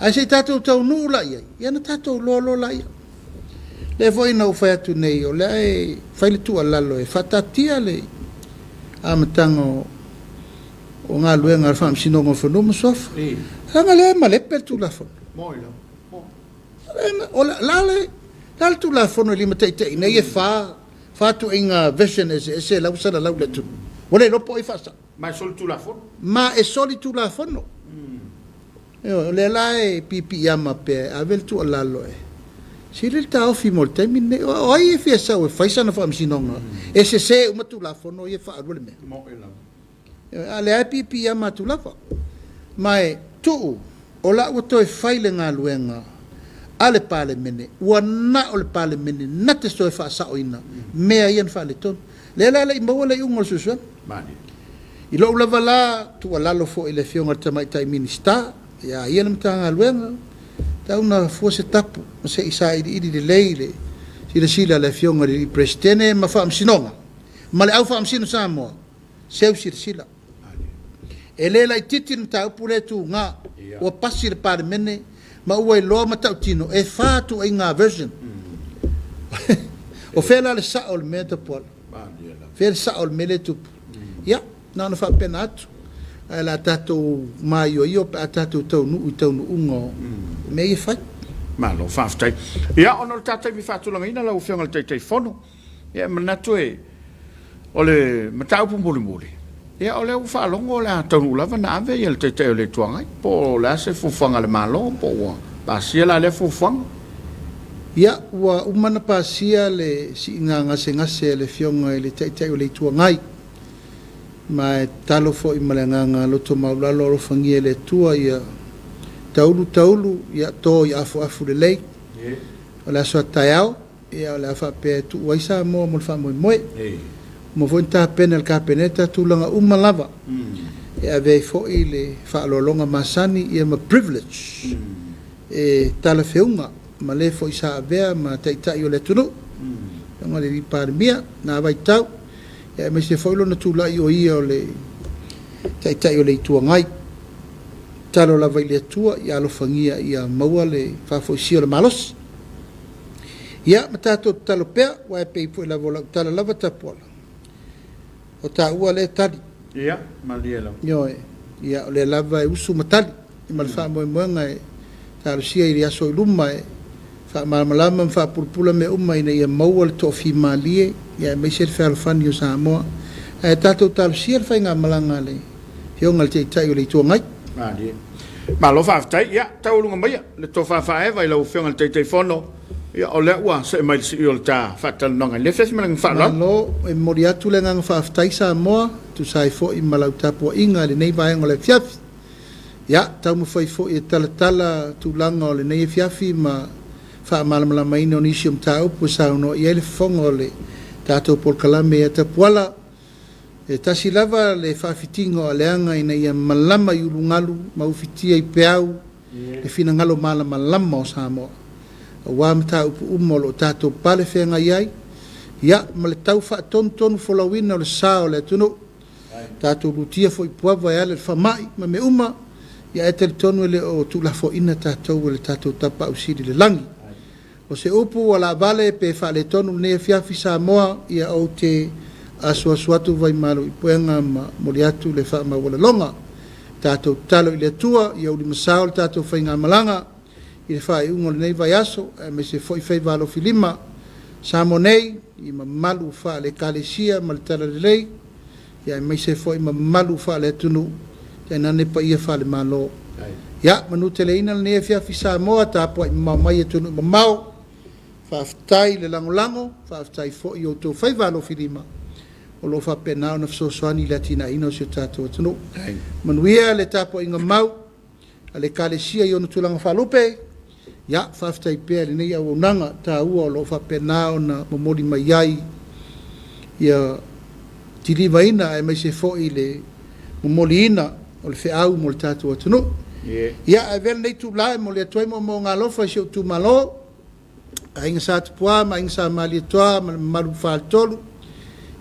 Ae se i tatou taunuu la i ai, ia ona tatou iloa loa laia. Lea foi na ou fai atu nei, o lea e fai le tuualalo e faataatia le amataga o galuega a le Faamasinoga o Fanua ma Suafa. Leaga lea e malepe le Tulafono. O le a le Tulafono e limataitaiina ai e fa ituaiga version eseese la ua salalau i le atunuu. Ua le iloa po o ai e faasao. Ma e solitulafono. Ma e solitulafono. Ioe, o lea la e piipiiama pea e ave le tuualalo e sili le taofi mo le taimi lenei. O ai e fia sau e fai sana faamasinoga e sese uma tulafono ia e faaalua le mea? Ioe, a o lea e piipiiama atu lava. Ma e tuu o la ua toe fai le galuega a le Palemene, ua na o le Palemene na te toe faasaoina mea ia na faaletonu. Lea la e le i maua le iuga o le suesuega. I lou lava la tuualalo foi i le Afioga i le Tamaitai Minisita, ia ia le Matagaluega, tau na fua se tapu ma se i sailiili lelei le silasila a le Afioga i le Peresetene ma Faamasinoga ma le Au Faamasino Samoa, seu silasila. E le laitiiti le mataupu lea e tuga, ua pasi le Palemene ma ua iloa matautino e fa ituaiga version. O fea la le sao o le mea Tapuala? Fea le sao o le mea lea e tupu? Ia, na ona faapena atu. Ae o le a tatou maioio pe a tatou taunuu i taunuuga o mea ia e fai. Malo faafetai. Ia, ona o le ta taimi faatulagaina lau Afioga i le Taitaifono, Ia e manatu e, o le mataupu mulimuli, ia o lea ua faalogo o le a taunuu lava na ave ia le Taitai o le Itu Agai, po o le a se fuafuaga a le Malo, po ua pasia la lea fuafuaga? Ia, ua uma ona pasia le siiga gasegase a le Afioga i le Taitai o le Itu Agai, ma e tatalo foi ma le agaga loto maualalo alofagia e le Atua ia taulu taulu, ia to i afuafu lelei. O le aso a taeao, Ia, o le a faapea e tuu ai Samoa mo le faamoemoe. Uma foi ona tapena e le Kapeneta tulaga uma lava e ave ai foi le faaaloaloga masani ia ma privilege e talafeuga ma le foi sa avea ma Taitai o le atunuu, Afioga i le Alii Palemia, na vaitau, ia aemaise foi lona tulai o ia o le Taitai o le Itu Agai. Tatalo lava i le Atua ia alofagia ia maua le faafoisia o le malosi. Ia, ma tatou tatalo pea, aua e pei foi lava o lau tala lava Tapuala, o taua lea e tali. Ia, malie lava. Ioe. Ia, o lea lava e usu ma tali, ma le faamoemoega e talosia i le aso i luma e faamalamalama ma faapulapula mea uma ina ia maua le toafimalie, ia aemaise le fealofani o Samoa. Ae tatou talosia le faigamalaga a le Afioga i le Taitai o le Itu Agai. Malie. Malo faafetai. Ia, taualuga maia le tofa faaeva i lau Afioga i le Taitaifono. Ia, o lea ua see mai le sii o le ta faatalanoaga i le afiafi ma le faaaloalo. Malo, e momoli atu le agaga faafetai Samoa, e tusa ai foi ma lau tapuaiga i lenei vaega o le afiafi. Ia, taumafai foi e talatala tulaga o lenei afiafi ma faamalamalamaina o nisi o mataupu e saunoa i ai le fofoga o le tatou polokalame ia Tapuala. E tasi lava le faafitiga o aleaga ina ia malama i ulugalu ma ufitia i peau le finagalo malamalama o Samoa, aua mataupu uma o lo o tatou pale feagai ai, ia, ma le tau faatonutonu folauina o le sa o le atunuu. Tatou lutia foi i puava e ala i le faamai ma mea uma, ia ae talitonu e le o tuulafoaiina tatou e le tatou Tapaau Sili i le lagi. O se upu ua laavale pe faaletonu lenei afiafi Samoa, ia ou te asuasu atu vaimalu i puega ma momoli atu le faamaualaloga. Tatou tatalo i le Atua ia ulimasao le tatou faigamalaga i le faaiuga o lenei vaiaso, aemaise foi faiva alofilima Samoa nei i mamalu faale-Ekalesia ma le Talalelei, ia aemaise foi mamalu faale-atunuu, tainane paia faale-Malo. Ia manuteleina lenei afiafi Samoa, tapuai mamao mai atunuu mamao, faafetai le lagolago, faafetai foi i outou faiva alofilima o lo o faapena ona fesoasoani i le atinaeina o si o tatou atunuu. Manuia le tapuaiga mau a le Ekalesia i ona tulaga faalupe, ia faafetai pea i lenei auaunaga taua o lo o faapena ona momoli mai ai ia tilivaina aemaise foi le momoliina o le feau mo le tatou atunuu. Ia, ae avea lenei itula e momoli atu ai moomooga alofa i si ou itumalo, Aiga Sa Tupua ma Aiga Sa Malietoa ma le mamalu faletolu,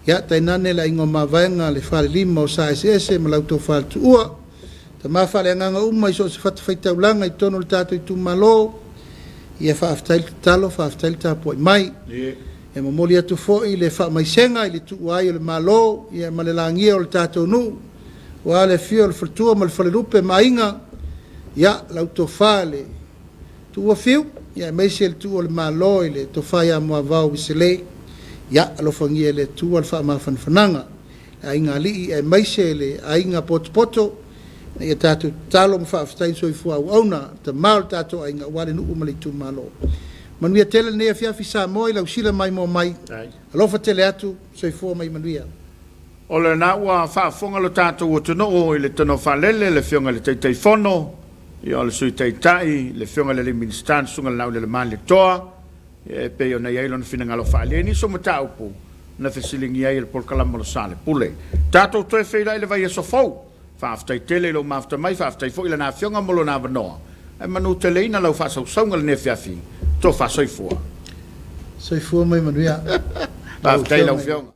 ia tainane le aiga o Mavaega, le falelima o Sa Eseese ma lau tofa le Tuua, tama faaleagaga uma i so o se fatafaitaulaga i totonu o le tatou itumalo, ia faafetai le tatalo, faafetai le tapuai mai. E momoli atu foi le faamaisega i le tuua ai o le Malo ia ma le lagia o le tatou nuu, aua le afio o le faletua ma le falelupe ma aiga, ia lau tofa le Tuua Fiu, ia aemaise le tuua o le Malo i le tofa ia Moavao Wisele, ia alofagia e le Atua le faamafanafanaga le aiga alii aemaise le aiga potopoto ina ia tatou tatalo ma faafetai i le soifua auauna le tama o le tatou aiga aua le nuu ma le itumalo. Manuia tele lenei afiafi Samoa i lau sila maimoa mai. Alofa tele atu, soifua ma ia manuia. O lena ua faafofoga lo tatou atunuu i le Tonofaalele, le Afioga i le Taitaifono, ia o le Sui Taitai, le Afioga i le alii Minisita, le Susuga i le Laulele Malietoa, ia e pei ona i ai lona finagalo faaalia i nisi o mataupu na fesiligia ai e le Polokalame o le Sale Pule. Tatou toe feiloai i le vaiaso fou. Faafetai tele i lou mafuta mai, faafetai foi i lana Afioga mo lona avanoa. Ae manuteleina lau faasausauga i lenei afiafi. Tofa soifua. Soifua ma ia manuia. Faafetai i lau Afioga.